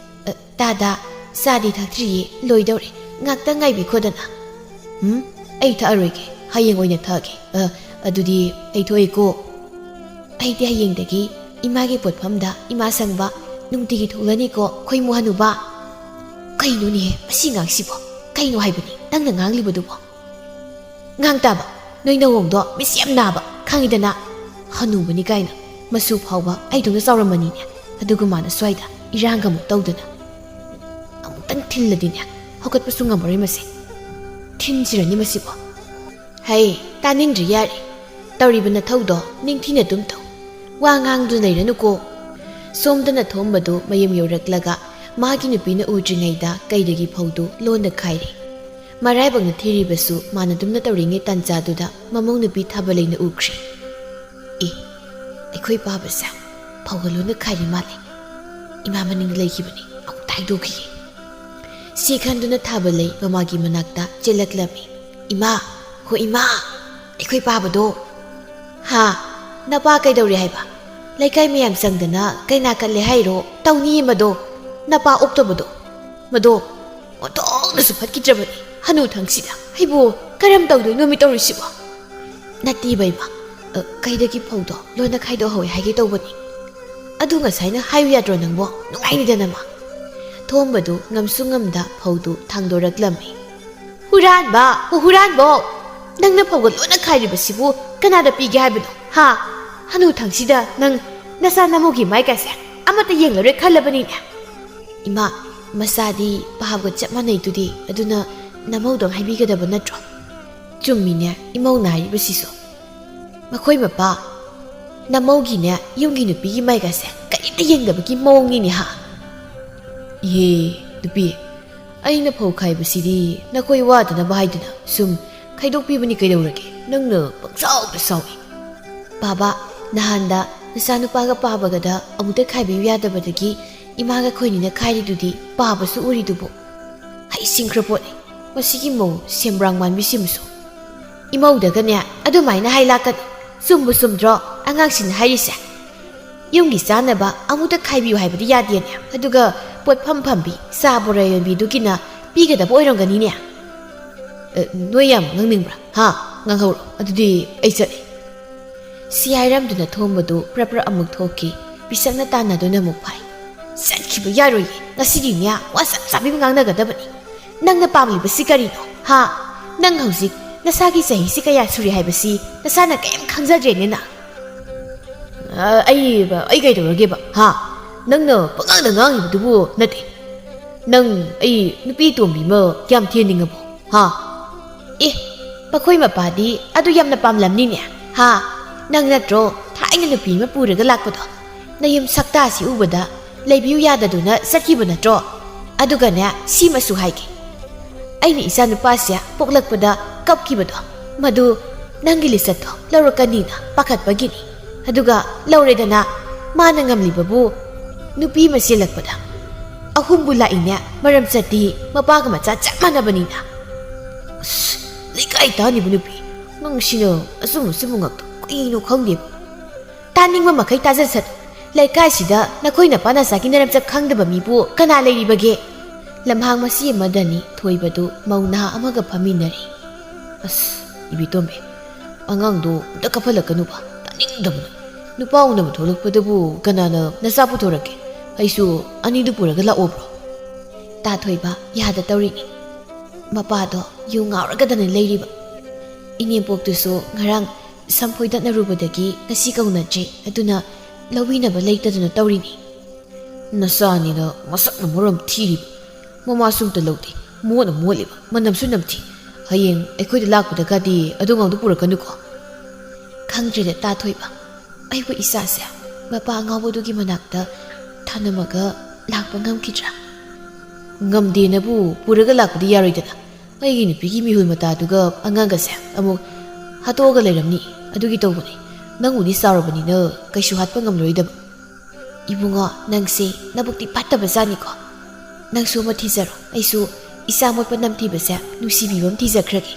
ꯑ, ꯇꯥꯗ, ꯆꯥꯗꯤ ꯊꯛꯇ꯭ꯔꯤꯌꯦ, ꯂꯣꯏꯗꯧꯔꯦ꯫ ꯉꯥꯛꯇꯪ ꯉꯥꯏꯕꯤꯈꯣꯗꯅ꯫ ꯎꯝ, ꯑꯩ ꯊꯛꯑꯔꯣꯏꯒꯦ, ꯍꯌꯦꯡ ꯑꯣꯏꯅ ꯊꯛꯑꯒꯦ꯫ ꯑ, ꯑꯗꯨꯗꯤ ꯑꯩ ꯊꯣꯛꯑꯦꯀꯣ꯫ ꯑꯩꯗꯤ ꯍꯌꯦꯡꯗꯒꯤ ꯏꯃꯥꯒꯤ ꯄꯣꯠꯐꯝꯗ ꯏꯃꯥ ꯁꯪꯕ ꯅꯨꯡꯇꯤꯒꯤ ꯊꯣꯛꯂꯅꯤꯀꯣ ꯈꯣꯏꯃꯨ ꯍꯅꯨꯕ꯫ ꯀꯩꯅꯣꯅꯦꯍꯦ ꯃꯁꯤ ꯉꯥꯡꯁꯤꯕꯣ? ꯀꯩꯅꯣ ꯍꯥꯏꯕꯅꯤ ꯅꯪꯅ ꯉꯥꯡꯂꯤꯕꯗꯨꯕꯣ? ꯉꯥꯡ ꯇꯥꯕ, ꯅꯣꯏ ꯅꯋꯣꯡꯗꯣ ꯃꯤꯁ ꯌꯥꯝ ꯅꯥꯕ ꯈꯪꯉꯤꯗꯅ꯫ ꯍꯅꯨꯕꯅꯤ ꯀꯥꯏꯅ ꯃꯁꯨ ꯐꯥꯎꯕ ꯑꯩꯗꯧꯅ ꯆꯥꯎꯔꯝꯃꯅꯤꯅꯦ꯫ ꯑꯗꯨꯒ ꯃꯥꯅ ꯁ꯭ꯋꯥꯏꯗ ꯏꯔꯥꯡꯒ ꯑꯃꯨꯛ ꯇꯧꯗꯅ꯫ ꯑꯃꯨꯛꯇꯪ ꯊꯤꯜꯂꯗꯤꯅꯦ ꯍꯧꯒꯠꯄꯁꯨ ꯉꯝꯃꯔꯣꯏ ꯃꯁꯦ꯫ ꯊꯤꯟꯁꯤꯔꯅꯤ ꯃꯁꯤꯕꯣ꯫ ꯍꯩ, ꯇꯥꯅꯤꯡꯗ꯭ꯔꯤ ꯌꯥꯔꯦ꯫ ꯇꯧꯔꯤꯕ ꯅꯊꯧꯗꯣ ꯅꯤꯡꯊꯤꯅ ꯑꯗꯨꯝ ꯇꯧ꯫ ꯋꯥ ꯉꯥꯡꯗꯨꯅ ꯂꯩꯔꯅꯨꯀꯣ꯫ ꯁꯣꯝꯗꯅ ꯊꯣꯝꯕꯗꯨ ꯃꯌꯨꯝ ꯌꯧꯔꯛꯂꯒ ꯃꯥꯒꯤ ꯅꯨꯄꯤꯅ ꯎꯗ꯭ꯔꯤꯉꯩꯗ ꯀꯩꯗꯒꯤ ꯐꯧꯗꯨ ꯂꯣꯟꯅ ꯈꯥꯏꯔꯦ꯫ ꯃꯔꯥꯏꯕꯛꯅ ꯊꯤꯔꯤꯕꯁꯨ ꯃꯥꯅ ꯑꯗꯨꯝꯅ ꯇꯧꯔꯤꯉꯩ ꯇꯥꯟꯖꯥꯗꯨꯗ ꯃꯃꯧ ꯅꯨꯄꯤ ꯊꯥꯕꯂꯩꯅ ꯎꯈ꯭ꯔꯦ꯫ ꯑꯦ, ꯑꯩꯈꯣꯏ ꯄꯥꯕꯁꯦ ꯐꯧꯒ ꯂꯣꯟꯅ ꯈꯥꯏꯔꯤ ꯃꯥꯜꯂꯦ꯫ ꯏꯃꯥ ꯃꯅꯤꯡꯗ ꯂꯩꯈꯤꯕꯅꯤ, ꯑꯃꯨꯛꯇ ꯍꯥꯏꯗꯣꯛꯈꯤꯒꯦ꯫ ꯁꯤ ꯈꯟꯗꯨꯅ ꯊꯥꯕꯂꯩ ꯃꯃꯥꯒꯤ ꯃꯅꯥꯛꯇ ꯆꯦꯜꯂꯛꯂꯝꯃꯤ꯫ ꯏꯃꯥ, ꯍꯣ ꯏꯃꯥ, ꯑꯩꯈꯣꯏ ꯄꯥꯕꯗꯣ꯫ ꯍꯥ? ꯅꯄꯥ ꯀꯩꯗꯧꯔꯦ ꯍꯥꯏꯕ? ꯂꯩꯀꯥꯏ ꯃꯌꯥꯝ ꯆꯪꯗꯅ ꯀꯩꯅꯥ ꯀꯠꯂꯦ ꯍꯥꯏꯔꯣ? ꯇꯧꯅꯤꯌꯦ ꯃꯗꯣ꯫ ꯅꯄꯥ ꯑꯣꯛꯇꯕꯗꯣ꯫ ꯃꯗꯣ ꯑꯣꯟꯊꯣꯛꯅꯁꯨ ꯐꯠꯈꯤꯗ꯭ꯔꯕꯅꯤ꯫ ꯍꯅꯨ ꯊꯪꯁꯤꯗ꯫ ꯑꯩꯕꯨ ꯀꯔꯝ ꯇꯧꯗꯣꯏꯅꯣ ꯃꯤ ꯇꯧꯔꯤꯁꯤꯕꯣ? ꯅꯠꯇꯦ ꯏꯕꯦꯝꯃ, ꯑ, ꯀꯩꯗꯒꯤ ꯐꯧꯗꯣ ꯂꯣꯟꯅ ꯈꯥꯏꯗꯣꯛꯍꯧꯋꯦ ꯍꯥꯏꯒꯦ ꯇꯧꯕꯅꯤ꯫ ꯑꯗꯨ ꯉꯁꯥꯏꯅ ꯍꯥꯏꯌꯨ ꯌꯥꯗ꯭ꯔꯣ ꯅꯪꯕꯣ? ꯅꯨꯡꯉꯥꯏꯅꯤꯗꯅ ꯃꯥ꯫ ꯊꯣꯝꯕꯗꯨ ꯉꯝꯁꯨ ꯉꯝꯗ ꯐꯧꯗꯨ ꯊꯥꯡꯗꯣꯔꯛꯂꯝꯃꯤ꯫ ꯍꯨꯔꯥꯟꯕ! ꯍꯨ-, ꯍꯨꯔꯥꯟꯕꯣ! ꯅꯪꯅ ꯐꯧꯒ ꯂꯣꯟꯅ ꯈꯥꯏꯔꯤꯕꯁꯤꯕꯨ ꯀꯅꯥꯗ ꯄꯤꯒꯦ ꯍꯥꯏꯕꯅꯣ? ꯍꯥ? ꯍꯅꯨ ꯊꯪꯁꯤꯗ ꯅꯪ ꯅꯆꯥ ꯅꯃꯧꯒꯤ ꯃꯥꯏꯀꯥꯁꯦ ꯑꯃꯠꯇ ꯌꯦꯡꯂꯔꯣꯏ ꯈꯜꯂꯕꯅꯤꯅꯦ? ꯏꯃꯥ, ꯃꯆꯥꯗꯤ ꯄꯥꯕꯒ ꯆꯞ ꯃꯥꯟꯅꯩꯗꯨꯗꯤ, ꯑꯗꯨꯅ ꯅꯃꯧꯗꯪ ꯍꯥꯏꯕꯤꯒꯗꯕ ꯅꯠꯇ꯭ꯔꯣ? ꯆꯨꯝꯃꯤꯅꯦ ꯏꯃꯧꯅ ꯍꯥꯏꯔꯤꯕꯁꯤꯁꯨ꯫ ꯃꯈꯣꯏ ꯃꯄꯥ, ꯅꯃꯧꯒꯤꯅꯦ ꯌꯨꯝꯒꯤ ꯅꯨꯄꯤꯒꯤ ꯃꯥꯏꯒꯥꯁꯦ ꯀꯔꯤꯝꯇ ꯌꯦꯡꯗꯕꯒꯤ ꯃꯑꯣꯡꯅꯤꯅꯦ ꯍꯥ? ꯏꯍꯦ, ꯅꯨꯄꯤ, ꯑꯩꯅ ꯐꯧ ꯈꯥꯏꯕꯁꯤꯗꯤ ꯅꯈꯣꯏ ꯋꯥꯗꯅꯕ ꯍꯥꯏꯗꯨꯅ ꯁꯨꯝ ꯈꯥꯏꯗꯣꯛꯄꯤꯕꯅꯤ ꯀꯩꯗꯧꯔꯒꯦ? ꯅꯪꯅ ꯄꯪꯁꯥꯎꯗ ꯁꯥꯎꯏ꯫ ꯄꯥꯕ, ꯅꯍꯥꯟꯗ ꯅꯆꯥꯅꯨꯄꯥꯒ ꯄꯥꯕꯒꯗ ꯑꯃꯨꯛꯇ ꯈꯥꯏꯕꯤꯌꯨ ꯌꯥꯗꯕꯗꯒꯤ ꯏꯃꯥꯒ ꯑꯩꯈꯣꯏꯅꯤꯅ ꯈꯥꯏꯔꯤꯗꯨꯗꯤ ꯄꯥꯕꯁꯨ ꯎꯔꯤꯗꯨꯕꯨ꯫ ꯍꯩꯁꯤꯡꯈ꯭ꯔ ꯄꯣꯠꯅꯤ ꯃꯁꯤꯒꯤ ꯃꯧ ꯁꯦꯝꯕ꯭ꯔꯥꯡ ꯃꯥꯟꯕꯤꯁꯤꯃꯁꯨ꯫ ꯏꯃꯧꯗꯒꯅꯦ ꯑꯗꯨꯃꯥꯏꯅ ꯍꯥꯏ ꯂꯥꯛꯀꯅꯨ꯫ ꯆꯨꯝꯕꯨ ꯆꯨꯝꯗ꯭ꯔꯣ ꯑꯉꯥꯡꯁꯤꯡꯅ ꯍꯥꯏꯔꯤꯁꯦ? ꯌꯨꯝꯒꯤ ꯆꯥꯅꯕ ꯑꯃꯨꯛꯇ ꯈꯥꯏꯕꯤꯌꯨ ꯍꯥꯏꯕꯗꯤ ꯌꯥꯗꯦꯅꯦ꯫ ꯑꯗꯨꯒ ꯄꯣꯠꯐꯝ ꯐꯝꯕꯤ, ꯆꯥ ꯕꯣꯔꯥ ꯌꯣꯟꯕꯤꯗꯨꯒꯤꯅ ꯄꯤꯒꯗꯕ ꯑꯣꯏꯔꯝꯒꯅꯤꯅꯦ꯫ ꯑ, ꯅꯣꯏ ꯌꯥꯝ ꯉꯥꯡꯅꯤꯡꯕ꯭ꯔꯥ? ꯍꯥ? ꯉꯥꯡꯍꯧꯔꯣ꯫ ꯑꯗꯨꯗꯤ ꯑꯩ ꯆꯠꯂꯦ꯫ ꯁꯤ ꯍꯥꯏꯔꯝꯗꯨꯅ ꯊꯣꯝꯕꯗꯨ ꯄ꯭ꯔꯞ ꯄ꯭ꯔꯞ ꯑꯃꯨꯛ ꯊꯣꯛꯈꯤ꯫ ꯄꯤꯁꯛꯅ ꯇꯥꯟꯅꯗꯨꯅ ꯑꯃꯨꯛ ꯐꯥꯏ꯫ "ꯆꯠꯈꯤꯕ ꯌꯥꯔꯣꯏꯌꯦ꯫ ꯉꯁꯤꯗꯤꯅꯦ, ꯋꯥ ꯆꯞ ꯆꯥꯕꯤ ꯑꯃ ꯉꯥꯡꯅꯒꯗꯕꯅꯤ꯫ ꯅꯪꯅ ꯄꯥꯝꯂꯤꯕꯁꯤ ꯀꯔꯤꯅꯣ? ꯍꯥ? ꯅꯪ ꯍꯧꯖꯤꯛ ꯅꯁꯥꯒꯤ ꯆꯍꯤꯁꯤ ꯀꯌꯥ ꯁꯨꯔꯦ ꯍꯥꯏꯕꯁꯤ ꯅꯁꯥꯅ ꯀꯔꯤꯝ ꯈꯪꯖꯗ꯭ꯔꯦꯅꯦ ꯅꯪ?" "ꯑ, ꯑꯩ, ꯑꯩ ꯀꯩꯗꯧꯔꯒꯦꯕ? ꯍꯥ? ꯅꯪꯅ ꯄꯉꯥꯡꯗ ꯉꯥꯡꯉꯤꯕꯗꯨꯕꯨ ꯅꯠꯇꯦ꯫ ꯅꯪ ꯑꯩ ꯅꯨꯄꯤ ꯇꯣꯝꯕꯤ ꯑꯃ ꯌꯥꯝ ꯊꯦꯡꯅꯤꯡꯉꯕꯣ? ꯍꯥ?" "ꯑꯦ, ꯃꯈꯣꯏ ꯃꯄꯥꯗꯤ ꯑꯗꯨ ꯌꯥꯝꯅ ꯄꯥꯝꯂꯝꯅꯤꯅꯦ꯫ ꯍꯥ? ꯅꯪ ꯅꯠꯇ꯭ꯔꯣ ꯊꯥꯏꯅ ꯅꯨꯄꯤ ꯑꯃ ꯄꯨꯔꯒ ꯂꯥꯛꯄꯗꯣ? ꯅꯌꯨꯝ ꯁꯛꯇꯥꯁꯤ ꯎꯕꯗ ꯂꯩꯕꯤꯌꯨ ꯌꯥꯗꯗꯨꯅ ꯆꯠꯈꯤꯕ ꯅꯠꯇ꯭ꯔꯣ? ꯑꯗꯨꯒꯅꯦ, ꯁꯤꯃꯁꯨ ꯍꯥꯏꯒꯦ꯫ ꯑꯩꯅ ꯏꯆꯥ ꯅꯨꯄꯥꯁꯦ ꯄꯣꯛꯂꯛꯄꯗ ꯀꯞꯈꯤꯕꯗꯣ, ꯃꯗꯨ ꯅꯪꯒꯤ ꯂꯤꯆꯠꯇꯣ ꯂꯧꯔꯛꯀꯅꯤꯅ ꯄꯥꯈꯠꯄꯒꯤꯅꯤ꯫ ꯑꯗꯨꯒ ꯂꯧꯔꯦꯗꯅ, ꯃꯥꯅ ꯉꯝꯂꯤꯕꯕꯨ ꯅꯨꯄꯤ ꯑꯃ ꯆꯦꯜꯂꯛꯄꯗ ꯑꯍꯨꯝꯕꯨ ꯂꯥꯛꯏꯅꯦ꯫ ꯃꯔꯝ ꯆꯠꯇꯤ ꯃꯄꯥꯒ ꯃꯆꯥ ꯆꯞ ꯃꯥꯟꯅꯕꯅꯤꯅ꯫ ꯑꯁ, ꯂꯩꯀꯥꯏ ꯇꯥꯅꯤꯕ ꯅꯨꯄꯤ, ꯅꯪꯁꯤꯅ ꯑꯆꯨꯝ ꯑꯆꯨꯝꯕ ꯉꯥꯛꯇ ꯀꯩꯅꯣ ꯈꯪꯗꯦꯕ꯫ ꯇꯥꯅꯤꯡꯕ ꯃꯈꯩ ꯇꯥꯖꯁꯅꯨ꯫ ꯂꯩꯀꯥꯏꯁꯤꯗ ꯅꯈꯣꯏ ꯅꯄꯥ ꯅꯆꯥꯒꯤ ꯅꯔꯝꯆꯠ ꯈꯪꯗꯕ ꯃꯤꯕꯨ ꯀꯅꯥ ꯂꯩꯔꯤꯕꯒꯦ?" ꯂꯝꯍꯥꯡ ꯃꯆꯤ ꯑꯃꯗꯅꯤ ꯊꯣꯏꯕꯗꯨ ꯃꯧ ꯅꯍꯥ ꯑꯃꯒ ꯐꯝꯃꯤꯟꯅꯔꯤ꯫ "ꯑꯁ, ꯏꯕꯦꯇꯣꯝꯕꯤ, ꯑꯉꯥꯡꯗꯣ ꯑꯝꯇ ꯀꯞꯍꯜꯂꯛꯀꯅꯨꯕ, ꯇꯥꯅꯤꯡꯗꯕꯅ꯫ ꯅꯨꯄꯥ ꯎꯅꯕ ꯊꯣꯛꯂꯛꯄꯗꯕꯨ ꯀꯅꯥꯅ ꯅꯆꯥ ꯄꯨꯊꯣꯔꯛꯀꯦ? ꯑꯩꯁꯨ ꯑꯅꯤꯗꯨ ꯄꯨꯔꯒ ꯂꯥꯛꯑꯣꯕ꯭ꯔꯣ?" ꯇꯥ ꯊꯣꯏꯕ ꯌꯥꯗ ꯇꯧꯔꯤꯅꯤ꯫ ꯃꯄꯥꯗꯣ ꯌꯨ ꯉꯥꯎꯔꯒꯗꯅ ꯂꯩꯔꯤꯕ꯫ ꯏꯅꯦꯝꯄꯣꯛꯇꯨꯁꯨ ꯉꯔꯥꯡ ꯁꯝ ꯐꯣꯏꯗꯠꯅꯔꯨꯕꯗꯒꯤ ꯉꯁꯤ ꯀꯧꯅꯗ꯭ꯔꯤ, ꯑꯗꯨꯅ ꯂꯧꯕꯤꯅꯕ ꯂꯩꯇꯗꯅ ꯇꯧꯔꯤꯅꯤ꯫ "ꯅꯆꯥꯅꯤꯅ ꯃꯁꯛꯅ ꯃꯔꯣꯝ ꯊꯤꯔꯤꯕ, ꯃꯃꯥꯁꯨ ꯑꯝꯇ ꯂꯧꯗꯦ, ꯃꯣꯠꯅ ꯃꯣꯠꯂꯤꯕ, ꯃꯅꯝꯁꯨ ꯅꯝꯊꯤ꯫ ꯍꯌꯦꯡ ꯑꯩꯈꯣꯏꯗ ꯂꯥꯛꯄꯗꯒꯗꯤ ꯑꯗꯨ ꯉꯥꯡꯗꯨ ꯄꯨꯔꯛꯀꯅꯨꯀꯣ꯫" ꯈꯪꯗ꯭ꯔꯦꯗ ꯇꯥ ꯊꯣꯏꯕ, ꯑꯩꯕꯨ ꯏꯆꯥꯁꯦ ꯃꯄꯥ ꯑꯉꯥꯎꯕꯗꯨꯒꯤ ꯃꯅꯥꯛꯇ ꯊꯅꯝꯃꯒ ꯂꯥꯛꯄ ꯉꯝꯈꯤꯗ꯭ꯔꯥ? "ꯉꯝꯗꯦꯅꯕꯨ ꯄꯨꯔꯒ ꯂꯥꯛꯄꯗꯤ ꯌꯥꯔꯣꯏꯗꯅ꯫ ꯑꯩꯒꯤ ꯅꯨꯄꯤꯒꯤ ꯃꯤꯍꯨꯜ ꯃꯇꯥꯗꯨꯒ ꯑꯉꯥꯡꯒꯁꯦ ꯑꯃꯨꯛ ꯍꯥꯠꯇꯣꯛꯑꯒ ꯂꯩꯔꯝꯅꯤ꯫ ꯑꯗꯨꯒꯤ ꯇꯧꯕꯅꯤ꯫ ꯅꯪꯕꯨꯗꯤ ꯆꯥꯎꯔꯕꯅꯤꯅ ꯀꯩꯁꯨ ꯍꯥꯠꯄ ꯉꯝꯂꯔꯣꯏꯗꯕ꯫" "ꯏꯕꯨꯡꯉꯣ, ꯅꯪꯁꯦ ꯅꯕꯨꯛꯇꯤ ꯐꯠꯇꯕ ꯖꯥꯠꯅꯤꯀꯣ꯫ ꯅꯪꯁꯨ ꯑꯃ ꯊꯤꯖꯔꯣ꯫ ꯑꯩꯁꯨ ꯏꯆꯥ ꯃꯣꯠꯄ ꯅꯝꯊꯤꯕꯁꯦ ꯅꯨꯡꯁꯤꯕꯤꯕ ꯑꯃ ꯊꯤꯖꯈ꯭ꯔꯒꯦ꯫"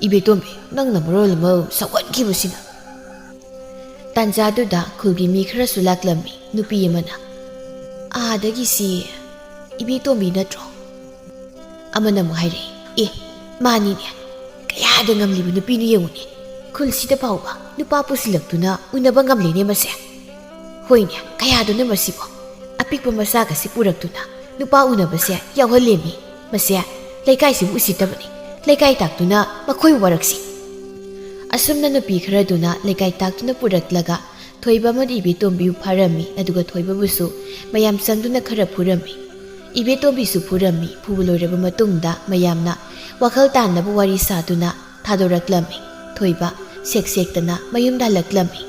"ꯏꯕꯦꯇꯣꯝꯕꯤ, ꯅꯪꯅ ꯃꯔꯣꯜ ꯑꯃ ꯁꯧꯒꯠꯈꯤꯕꯁꯤꯅ!" ꯇꯥꯟꯖꯥꯗꯨꯗ ꯈꯨꯜꯒꯤ ꯃꯤ ꯈꯔꯁꯨ ꯂꯥꯛꯂꯝꯃꯤ꯫ ꯅꯨꯄꯤ ꯑꯃꯅ, "ꯑꯥꯗꯒꯤꯁꯤ ꯏꯕꯦꯇꯣꯝꯕꯤ ꯅꯠꯇ꯭ꯔꯣ?" ꯑꯃꯅ ꯑꯃꯨꯛ ꯍꯥꯏꯔꯛꯏ, "ꯑꯦ, ꯃꯥꯅꯤꯅꯦ꯫ ꯀꯌꯥꯗ ꯉꯝꯂꯤꯕ ꯅꯨꯄꯤꯅꯣ ꯌꯦꯡꯉꯨꯅꯦ꯫ ꯈꯨꯜꯁꯤꯗ ꯐꯥꯎꯕ ꯅꯨꯄꯥ ꯄꯨꯁꯤꯜꯂꯛꯇꯨꯅ ꯎꯅꯕ ꯉꯝꯂꯦꯅꯦ ꯃꯁꯦ꯫ ꯍꯣꯏꯅꯦ, ꯀꯌꯥꯗꯨꯅ ꯃꯁꯤꯕꯣ? ꯑꯄꯤꯛꯄ ꯃꯆꯥꯒꯁꯤ ꯄꯨꯔꯛꯇꯨꯅ ꯅꯨꯄꯥ ꯎꯅꯕꯁꯦ ꯌꯥꯎꯍꯜꯂꯦꯃꯤ꯫ ꯃꯁꯦ ꯂꯩꯀꯥꯏꯁꯤꯕꯨ ꯎꯁꯤꯠꯇꯕꯅꯤ꯫ ꯂꯩꯀꯥꯏ ꯇꯥꯛꯇꯨꯅ ꯃꯈꯣꯏꯕꯨ ꯋꯥꯔꯛꯁꯤ꯫ ꯑꯁꯨꯝꯅ ꯅꯨꯄꯤ ꯈꯔꯗꯨꯅ ꯂꯩꯀꯥꯏ ꯇꯥꯛꯇꯨꯅ ꯄꯨꯔꯛꯂꯒ ꯊꯣꯏꯕ ꯑꯃꯗꯤ ꯏꯕꯦꯇꯣꯝꯕꯤꯕꯨ ꯐꯥꯔꯝꯃꯤ, ꯑꯗꯨꯒ ꯊꯣꯏꯕꯕꯨꯁꯨ ꯃꯌꯥꯝ ꯆꯪꯗꯨꯅ ꯈꯔ ꯐꯨꯔꯝꯃꯤ꯫ ꯏꯕꯦꯇꯣꯝꯕꯤꯁꯨ ꯐꯨꯔꯝꯃꯤ꯫ ꯐꯨꯕ ꯂꯣꯏꯔꯕ ꯃꯇꯨꯡꯗ ꯃꯌꯥꯝꯅ ꯋꯥꯈꯜ ꯇꯥꯅꯕ ꯋꯥꯔꯤ ꯁꯥꯗꯨꯅ ꯊꯥꯗꯣꯔꯛꯂꯝꯃꯤ꯫ ꯊꯣꯏꯕ ꯁꯦꯛ ꯁꯦꯛꯇꯅ ꯃꯌꯨꯝꯗ ꯍꯜꯂꯛꯂꯝꯃꯤ꯫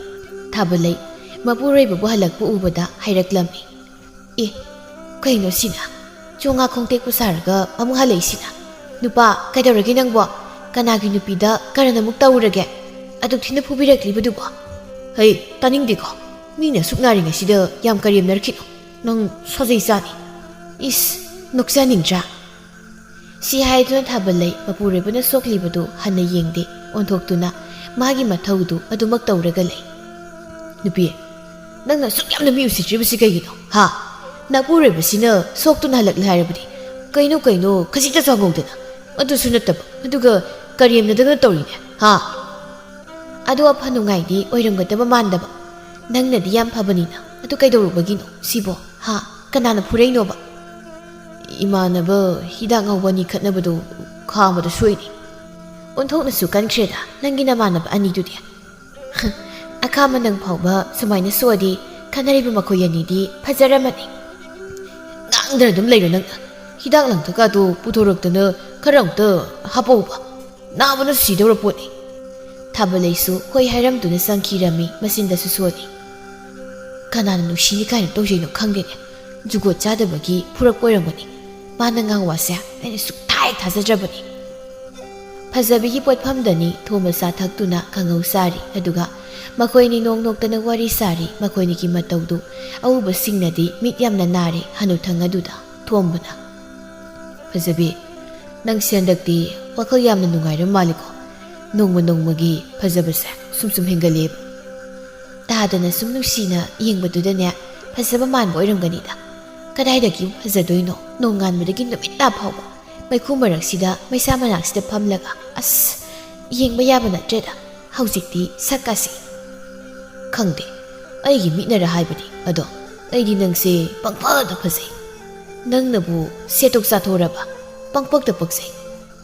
ꯊꯥꯕꯂꯩ ꯃꯄꯨꯔꯣꯏꯕꯕꯨ ꯍꯜꯂꯛꯄ ꯎꯕꯗ ꯍꯥꯏꯔꯛꯂꯝꯃꯤ, "ꯑꯦ, ꯀꯩꯅꯣ ꯁꯤꯅ? ꯆꯣꯉꯥ ꯈꯣꯡꯇꯦꯛꯄ ꯁꯥꯔꯒ ꯑꯃꯨꯛ ꯍꯜꯂꯛꯏꯁꯤꯅ? ꯅꯨꯄꯥ, ꯀꯩꯗꯧꯔꯒꯦ ꯅꯪꯕꯣ? ꯀꯅꯥꯒꯤ ꯅꯨꯄꯤꯗ ꯀꯔꯟ ꯑꯃꯨꯛ ꯇꯧꯔꯒꯦ? ꯑꯗꯨꯛ ꯊꯤꯅ ꯐꯨꯕꯤꯔꯛꯂꯤꯕꯗꯨꯕꯣ?" "ꯍꯩ, ꯇꯥꯅꯤꯡꯗꯦꯀꯣ꯫ ꯃꯤꯅ ꯑꯁꯨꯛ ꯅꯥꯔꯤꯉꯩꯁꯤꯗ ꯌꯥꯝ ꯀꯔꯦꯝꯅꯔꯛꯈꯤꯅꯣ꯫ ꯅꯪ ꯁꯥꯖꯩ ꯆꯥꯅꯤ꯫ ꯏꯁ, ꯅꯣꯛꯆꯅꯤꯡꯗ꯭ꯔꯥ?" ꯁꯤ ꯍꯥꯏꯗꯨꯅ ꯊꯥꯕꯂꯩ ꯃꯄꯨꯔꯣꯏꯕꯅ ꯁꯣꯛꯂꯤꯕꯗꯨ ꯍꯟꯅ ꯌꯦꯡꯗꯦ꯫ ꯑꯣꯟꯊꯣꯛꯇꯨꯅ ꯃꯥꯒꯤ ꯃꯊꯧꯗꯨ ꯑꯗꯨꯃꯛ ꯇꯧꯔꯒ ꯂꯩ꯫ "ꯅꯨꯄꯤ, ꯅꯪꯅ ꯑꯁꯨꯛ ꯌꯥꯝꯅ ꯃꯤ ꯎꯁꯤꯠꯇ꯭ꯔꯤꯕꯁꯤ ꯀꯩꯒꯤꯅꯣ? ꯍꯥ? ꯅꯄꯨꯔꯣꯏꯕꯁꯤꯅ ꯁꯣꯛꯇꯨꯅ ꯍꯜꯂꯛꯂꯦ ꯍꯥꯏꯔꯕꯗꯤ ꯀꯩꯅꯣ ꯀꯩꯅꯣ ꯈꯖꯤꯛꯇꯁꯨ ꯍꯪꯍꯧꯗꯅ꯫ ꯑꯗꯨꯁꯨ ꯅꯠꯇꯕ, ꯑꯗꯨꯒ ꯀꯔꯦꯝꯅꯗꯅ ꯇꯧꯔꯤꯅꯦ, ꯍꯥ?" ꯑꯗꯣ ꯑꯐ ꯅꯨꯡꯉꯥꯏꯗꯤ ꯑꯣꯏꯔꯝꯒꯗꯕ ꯃꯥꯟꯗꯕ꯫ ꯅꯪꯅꯗꯤ ꯌꯥꯝ ꯐꯕꯅꯤꯅ꯫ ꯑꯗꯨ ꯀꯩꯗꯧꯔꯨꯕꯒꯤꯅꯣ ꯁꯤꯕꯣ? ꯍꯥ? ꯀꯅꯥꯅ ꯐꯨꯔꯛꯏꯅꯣꯕ? "ꯏꯃꯥꯟꯅꯕ ꯍꯤꯗꯥꯛ ꯉꯧꯕ ꯑꯅꯤ ꯈꯠꯅꯕꯗꯣ ꯈꯥꯕꯗ ꯁꯣꯏꯅꯤ꯫" "ꯑꯣꯟꯊꯣꯛꯅꯁꯨ ꯀꯟꯈ꯭ꯔꯦꯗ ꯅꯪꯒꯤ ꯅꯃꯥꯟꯅꯕ ꯑꯅꯤꯗꯨꯗꯤ꯫" "ꯑꯈꯥ ꯃꯅꯪ ꯐꯥꯎꯕ ꯁꯨꯃꯥꯏꯅ ꯁꯣꯛꯑꯗꯤ ꯈꯠꯅꯔꯤꯕ ꯃꯈꯣꯏ ꯑꯅꯤꯗꯤ ꯐꯖꯔꯝꯃꯅꯤ꯫" "ꯉꯥꯡꯗꯅ ꯑꯗꯨꯝ ꯂꯩꯔꯣ ꯅꯪꯅ꯫ ꯍꯤꯗꯥꯛ ꯂꯥꯡꯊꯛꯀꯥꯗꯣ ꯄꯨꯊꯣꯔꯛꯇꯅ ꯈꯔ ꯑꯃꯨꯛꯇ ꯍꯥꯞꯄꯛꯎꯕ꯫ ꯅꯥꯕꯅ ꯁꯤꯗꯧꯔ ꯄꯣꯠꯅꯤ꯫" ꯊꯥꯕꯂꯩꯁꯨ ꯍꯣꯏ ꯍꯥꯏꯔꯝꯗꯨꯅ ꯆꯪꯈꯤꯔꯝꯃꯤ꯫ ꯃꯆꯤꯟꯗꯁꯨ ꯁꯣꯜꯂꯤ꯫ "ꯀꯅꯥꯅ ꯅꯨꯡꯁꯤꯅꯤ ꯀꯥꯏꯅ ꯇꯧꯖꯩꯅꯣ ꯈꯪꯗꯦꯅꯦ꯫ ꯖꯨꯒꯣꯠ ꯆꯥꯗꯕꯒꯤ ꯐꯨꯔꯛꯄ ꯑꯣꯏꯔꯝꯒꯅꯤ꯫ ꯃꯥꯅ ꯉꯥꯡ ꯋꯥꯁꯦ ꯑꯩꯅ ꯁꯨꯛꯊꯥ ꯍꯦꯛ ꯊꯥꯖꯗ꯭ꯔꯕꯅꯤ꯫" ꯐꯖꯕꯤꯒꯤ ꯄꯣꯠꯐꯝꯗꯅꯤ ꯊꯣꯡꯕ ꯆꯥ ꯊꯛꯇꯨꯅ ꯀꯥꯡꯉꯧ ꯆꯥꯔꯤ꯫ ꯑꯗꯨꯒ ꯃꯈꯣꯏꯅꯤ ꯅꯣꯡ ꯅꯣꯛꯇꯅ ꯋꯥꯔꯤ ꯁꯥꯔꯤ꯫ ꯃꯈꯣꯏꯅꯤꯒꯤ ꯃꯇꯧꯗꯨ ꯑꯎꯕꯁꯤꯡꯅꯗꯤ ꯃꯤꯠ ꯌꯥꯝꯅ ꯅꯥꯔꯦ꯫ ꯍꯅꯨꯊꯪ ꯑꯗꯨꯗ ꯊꯣꯝꯕꯅ, "ꯐꯖꯕꯤ, ꯅꯪꯁꯦ ꯍꯟꯗꯛꯇꯤ ꯋꯥꯈꯜ ꯌꯥꯝꯅ ꯅꯨꯡꯉꯥꯏꯔ ꯃꯥꯜꯂꯤꯀꯣ꯫ ꯅꯣꯡꯃ ꯅꯣꯡꯃꯒꯤ ꯐꯖꯕꯁꯦ ꯁꯨꯝ ꯁꯨꯝ ꯍꯦꯟꯒꯠꯂꯦꯕ꯫" ꯇꯥꯗꯅ ꯁꯨꯝ ꯅꯨꯡꯁꯤꯅ ꯌꯦꯡꯕꯗꯨꯗꯅꯦ ꯐꯖꯕ ꯃꯥꯟꯕ ꯑꯣꯏꯔꯝꯒꯅꯤꯗ꯫ ꯀꯗꯥꯏꯗꯒꯤ ꯐꯖꯗꯣꯏꯅꯣ? ꯅꯣꯡꯉꯥꯟꯕꯗꯒꯤ ꯅꯨꯃꯤꯠ ꯇꯥ ꯐꯥꯎꯕ ꯃꯩꯈꯨ ꯃꯔꯛꯁꯤꯗ ꯃꯩꯁꯥ ꯃꯅꯥꯛꯁꯤꯗ ꯐꯝꯂꯒ, ꯑꯁ, ꯌꯦꯡꯕ ꯌꯥꯕ ꯅꯠꯇ꯭ꯔꯦꯗ꯫ ꯍꯧꯖꯤꯛꯇꯤ ꯁꯛ ꯑꯁꯤ ꯈꯪꯗꯦ, ꯑꯩꯒꯤ ꯃꯤꯠꯅꯔ ꯍꯥꯏꯕꯅꯤ, ꯑꯗꯣ ꯑꯩꯗꯤ ꯅꯪꯁꯦ ꯄꯪꯐꯗ ꯐꯖꯩ꯫ ꯅꯪꯅꯕꯨ ꯁꯦꯠꯇꯣꯛ ꯆꯥꯊꯣꯛꯔꯕ, ꯄꯪꯄꯛꯇ ꯄꯛꯆꯩ꯫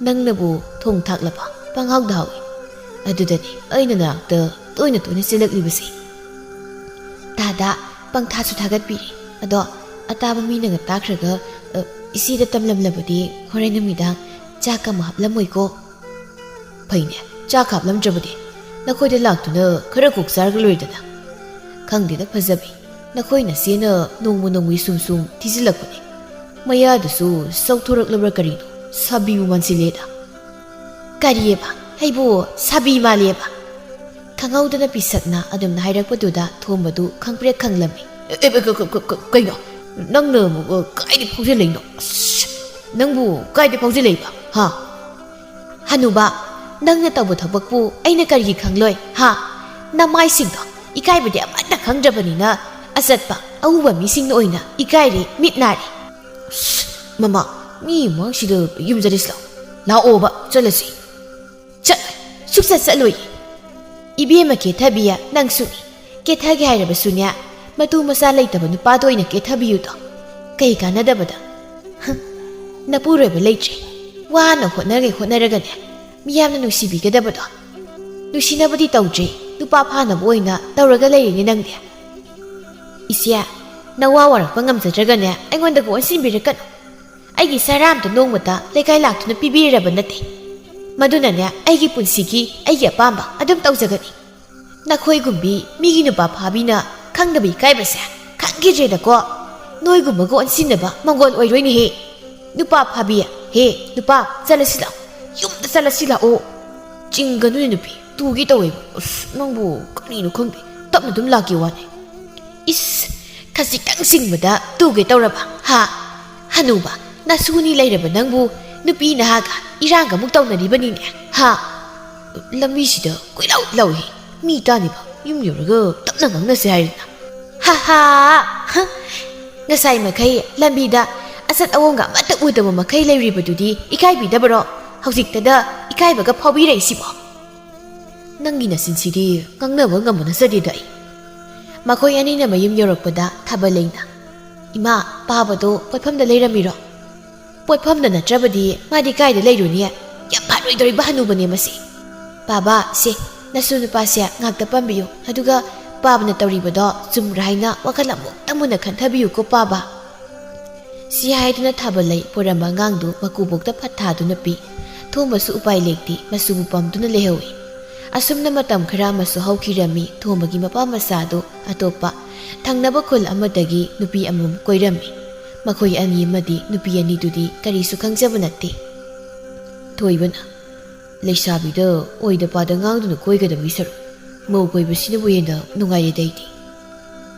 ꯅꯪꯅꯕꯨ ꯊꯣꯡ ꯊꯥꯛꯂꯕ, ꯄꯪꯍꯥꯎꯗ ꯍꯥꯎꯏ꯫ ꯑꯗꯨꯗꯅꯤ ꯑꯩꯅ ꯅꯅꯥꯛꯇ ꯇꯣꯏꯅ ꯇꯣꯏꯅ ꯆꯦꯜꯂꯛꯂꯤꯕꯁꯦ꯫ ꯇꯥꯗ ꯄꯪꯊꯥꯁꯨ ꯊꯥꯒꯠꯄꯤꯔꯤ꯫ ꯑꯗꯣ ꯑꯇꯥꯕ ꯃꯤꯅꯒ ꯇꯥꯈ꯭ꯔꯒ, ꯑ, ꯏꯆꯦꯗ ꯇꯝꯂꯝꯂꯕꯗꯤ ꯍꯣꯔꯦꯟ ꯅꯨꯃꯤꯗꯥꯡ ꯆꯥꯛ ꯑꯃ ꯍꯥꯞꯂꯝꯃꯣꯏꯀꯣ? ꯐꯩꯅꯦ, ꯆꯥꯛ ꯍꯥꯞꯂꯝꯗ꯭ꯔꯕꯗꯤ ꯅꯈꯣꯏꯗ ꯂꯥꯛꯇꯨꯅ ꯈꯔ ꯀꯣꯛ ꯆꯥꯔꯒ ꯂꯣꯏꯔꯗꯅ꯫ ꯈꯪꯗꯦꯗ ꯐꯖꯕꯤ, ꯅꯈꯣꯏ ꯅꯆꯦꯅ ꯅꯣꯡꯃ ꯅꯣꯡꯃꯒꯤ ꯁꯨꯝ ꯁꯨꯝ ꯊꯤꯖꯤꯜꯂꯛꯄꯅꯦ꯫ ꯃꯌꯥꯗꯨꯁꯨ ꯆꯥꯎꯊꯣꯔꯛꯂꯕ꯭ꯔꯥ ꯀꯔꯤꯅꯣ, ꯁꯥꯕꯤꯕꯨ ꯃꯥꯟꯁꯤꯜꯂꯦꯗ꯫ ꯀꯔꯤꯑꯕ? ꯑꯩꯕꯨ ꯁꯥꯕꯤ ꯃꯥꯜꯂꯦꯕ? ꯈꯪꯍꯧꯗꯅ ꯄꯤꯁꯛꯅ ꯑꯗꯨꯝꯅ ꯍꯥꯏꯔꯛꯄꯗꯨꯗ ꯊꯣꯝꯕꯗꯨ ꯈꯪꯄ꯭ꯔꯦꯛ ꯈꯪꯂꯝꯃꯤ꯫ ꯑꯦ, ꯑꯦ, ꯀ-, ꯀ-, ꯀ-, ꯀ-, ꯀꯩꯅꯣ? ꯅꯪꯅ, ꯑ, ꯀꯥꯏꯗ ꯐꯥꯎꯖꯤꯜꯂꯛꯏꯅꯣ? ꯑꯁ, ꯅꯪꯕꯨ ꯀꯥꯏꯗ ꯐꯥꯎꯖꯤꯜꯂꯛꯏꯕ? ꯍꯥ? ꯍꯅꯨꯕ, ꯅꯪꯅ ꯇꯧꯕ ꯊꯕꯛꯄꯨ ꯑꯩꯅ ꯀꯔꯤꯒꯤ ꯈꯪꯂꯣꯏ? ꯍꯥ? ꯅꯃꯥꯏꯁꯤꯡꯗꯣ ꯏꯀꯥꯏꯕꯗꯤ ꯑꯃꯠꯇ ꯈꯪꯗ꯭ꯔꯕꯅꯤꯅ ꯑꯆꯠꯄ ꯑꯎꯕ ꯃꯤꯁꯤꯡꯅ ꯑꯣꯏꯅ ꯏꯀꯥꯏꯔꯦ, ꯃꯤꯠ ꯅꯥꯔꯦ꯫ ꯑꯁ, ꯃꯃꯥ, ꯃꯤ ꯃꯃꯥꯡꯁꯤꯗ ꯌꯨꯝ ꯆꯠꯂꯁꯤ ꯂꯥꯛꯑꯣ꯫ ꯂꯥꯛꯑꯣꯕ, ꯆꯠꯂꯁꯤ꯫ ꯆꯠꯂꯣꯏ, ꯁꯨꯛꯆꯠ ꯆꯠꯂꯣꯏ꯫ ꯏꯕꯦꯝꯃ ꯀꯦꯊꯕꯤ, ꯅꯪꯁꯨꯅꯤ꯫ ꯀꯦꯊꯒꯦ ꯍꯥꯏꯔꯕꯁꯨꯅꯦ, ꯃꯇꯨ ꯃꯆꯥ ꯂꯩꯇꯕ ꯅꯨꯄꯥꯗ ꯑꯣꯏꯅ ꯀꯦꯊꯕꯤꯌꯨꯗꯣ꯫ ꯀꯩ ꯀꯥꯟꯅꯗꯕꯗ? ꯍꯝ, ꯅꯄꯨꯔꯣꯏꯕ ꯂꯩꯇ꯭ꯔꯦ꯫ ꯋꯥꯅ ꯍꯣꯠꯅꯒꯦ ꯍꯣꯠꯅꯔꯒꯅꯦ, ꯃꯤꯌꯥꯝꯅ ꯅꯨꯡꯁꯤꯕꯤꯒꯗꯕꯗꯣ꯫ ꯅꯨꯡꯁꯤꯅꯕꯗꯤ ꯇꯧꯗ꯭ꯔꯦ, ꯅꯨꯄꯥ ꯐꯥꯅꯕ ꯑꯣꯏꯅ ꯇꯧꯔꯒ ꯂꯩꯔꯦꯅꯦ ꯅꯪꯗꯤ꯫ ꯏꯆꯦ, ꯅꯋꯥ ꯋꯥꯔꯛꯄ ꯉꯝꯖꯗ꯭ꯔꯒꯅꯦ, ꯑꯩꯉꯣꯟꯗꯒ ꯑꯣꯟꯁꯤꯟꯕꯤꯔꯛꯀꯅꯨ꯫ ꯑꯩꯒꯤ ꯁꯔꯥ ꯑꯝꯇ ꯅꯣꯡꯃꯇ ꯂꯩꯀꯥꯏ ꯂꯥꯛꯇꯨꯅ ꯄꯤꯕꯤꯔꯕ ꯅꯠꯇꯦ꯫ ꯃꯗꯨꯅꯅꯦ, ꯑꯩꯒꯤ ꯄꯨꯟꯁꯤꯒꯤ ꯑꯩꯒꯤ ꯑꯄꯥꯝꯕ ꯑꯗꯨꯝ ꯇꯧꯖꯒꯅꯤ꯫ ꯅꯈꯣꯏꯒꯨꯝꯕꯤ ꯃꯤꯒꯤ ꯅꯨꯄꯥ ꯐꯥꯕꯤꯅ ꯈꯪꯗꯕ ꯏꯀꯥꯏꯕꯁꯦ ꯈꯪꯈꯤꯗ꯭ꯔꯦꯗꯀꯣ꯫ ꯅꯣꯏꯒꯨꯝꯕꯒ ꯑꯣꯟꯁꯤꯟꯅꯕ ꯃꯪꯒꯣꯜ ꯑꯣꯏꯔꯣꯏꯅꯦꯍꯦ꯫ ꯅꯨꯄꯥ ꯐꯥꯕꯤ, ꯍꯦ, ꯅꯨꯄꯥ, ꯆꯠꯂꯁꯤ ꯂꯥꯛꯑꯣ꯫ ꯌꯨꯝꯗ ꯆꯠꯂꯁꯤ ꯂꯥꯛꯑꯣ꯫ ꯆꯤꯡꯒꯅꯨꯅꯦ ꯅꯨꯄꯤ, ꯇꯨꯒꯦ ꯇꯧꯋꯦꯕ꯫ ꯑꯁ, ꯅꯪꯕꯨ ꯀꯔꯤꯅꯣ ꯈꯪꯗꯦ, ꯇꯞꯅ ꯑꯗꯨꯝ ꯂꯥꯛꯀꯦ ꯋꯥꯅꯦ꯫ ꯏꯁ, ꯈꯖꯤꯛꯇꯪ ꯆꯤꯡꯕꯗ ꯇꯨꯒꯦ ꯇꯧꯔꯕ, ꯍꯥ? ꯍꯅꯨꯕ, ꯅꯁꯨꯅꯤ ꯂꯩꯔꯕ ꯅꯪꯕꯨ ꯅꯨꯄꯤ ꯅꯍꯥꯒ ꯏꯔꯥꯡꯒ ꯑꯃꯨꯛ ꯇꯧꯅꯔꯤꯕꯅꯤꯅꯦ, ꯍꯥ? ꯂꯝꯕꯤꯁꯤꯗ ꯀꯣꯏꯂꯥꯎ ꯂꯥꯎꯏ꯫ ꯃꯤ ꯇꯥꯅꯤꯕ, ꯌꯨꯝ ꯌꯧꯔꯒ ꯇꯞꯅ ꯉꯥꯡꯅꯁꯦ ꯍꯥꯏꯔꯤꯅ꯫ ꯍꯥ ꯍꯥ! ꯍ! ꯉꯁꯥꯏ ꯃꯈꯩ ꯂꯝꯕꯤꯗ ꯑꯆꯠ ꯑꯋꯣꯡꯒ ꯑꯃꯠꯇ ꯎꯗꯕ ꯃꯈꯩ ꯂꯩꯔꯤꯕꯗꯨꯗꯤ ꯏꯀꯥꯏꯕꯤꯗꯕꯔꯣ? ꯍꯧꯖꯤꯛꯇꯗ ꯏꯀꯥꯏꯕꯒ ꯐꯥꯎꯕꯤꯔꯛꯏꯁꯤꯕꯣ? "ꯅꯪꯒꯤ ꯅꯆꯤꯟꯁꯤꯗꯤ ꯉꯥꯡꯅꯕ ꯉꯝꯕ ꯅꯠꯆꯗꯦꯗ ꯑꯩ꯫" ꯃꯈꯣꯏ ꯑꯅꯤꯅ ꯃꯌꯨꯝ ꯌꯧꯔꯛꯄꯗ ꯊꯥꯕꯂꯩꯅ, "ꯏꯃꯥ, ꯄꯥꯕꯗꯣ ꯄꯣꯠꯐꯝꯗ ꯂꯩꯔꯝꯃꯤꯔꯣ?" "ꯄꯣꯠꯐꯝꯗ ꯅꯠꯇ꯭ꯔꯕꯗꯤ ꯃꯥꯗꯤ ꯀꯥꯏꯗ ꯂꯩꯔꯨꯅꯤ? ꯌꯥꯝ ꯐꯔꯣꯏꯗꯧꯔꯤꯕ ꯍꯅꯨꯕꯅꯦ ꯃꯁꯤ꯫ ꯄꯥꯕ, ꯁꯦ, ꯅꯁꯨ ꯅꯨꯄꯥꯁꯦ ꯉꯥꯛꯇ ꯄꯝꯕꯤꯌꯨ, ꯑꯗꯨꯒ ꯄꯥꯕꯅ ꯇꯧꯔꯤꯕꯗꯣ ꯆꯨꯝꯕ꯭ꯔꯥ ꯍꯥꯏꯅ ꯋꯥꯈꯜ ꯑꯃꯨꯛꯇ ꯃꯨꯟꯅ ꯈꯟꯊꯕꯤꯌꯨꯀꯣ ꯄꯥꯕ꯫" ꯁꯤ ꯍꯥꯏꯗꯨꯅ ꯊꯥꯕꯂꯩ ꯄꯨꯔꯝꯕ ꯑꯉꯥꯡꯗꯨ ꯃꯀꯨꯕꯣꯛꯇ ꯐꯠ ꯊꯥꯗꯨꯅ ꯄꯤ꯫ ꯊꯣꯝꯕꯁꯨ ꯎꯄꯥꯏ ꯂꯩꯇꯦ, ꯃꯆꯨꯕꯨ ꯄꯝꯗꯨꯅ ꯂꯩꯍꯧꯏ꯫ ꯑꯁꯨꯝꯅ ꯃꯇꯝ ꯈꯔ ꯑꯃꯁꯨ ꯍꯧꯈꯤꯔꯝꯃꯤ꯫ ꯊꯣꯝꯕꯒꯤ ꯃꯄꯥ ꯃꯆꯥꯗꯨ ꯑꯇꯣꯞꯄ ꯊꯪꯅꯕ ꯈꯨꯜ ꯑꯃꯗꯒꯤ ꯅꯨꯄꯤ ꯑꯃꯃꯝ ꯀꯣꯏꯔꯝꯃꯤ꯫ ꯃꯈꯣꯏ ꯑꯅꯤ ꯑꯃꯗꯤ ꯅꯨꯄꯤ ꯑꯅꯤꯗꯨꯗꯤ ꯀꯔꯤꯁꯨ ꯈꯪꯖꯕ ꯅꯠꯇꯦ꯫ ꯊꯣꯏꯕꯅ, "ꯂꯩꯁꯥꯕꯤꯗ ꯑꯣꯏꯗ ꯄꯥꯗ ꯉꯥꯡꯗꯨꯅ ꯀꯣꯏꯒꯗꯕꯒꯤ ꯁꯔꯨꯛ, ꯃꯧ ꯀꯣꯏꯕꯁꯤꯅꯕꯨ ꯍꯦꯟꯅ ꯅꯨꯡꯉꯥꯏꯔꯦꯗ ꯑꯩꯗꯤ꯫"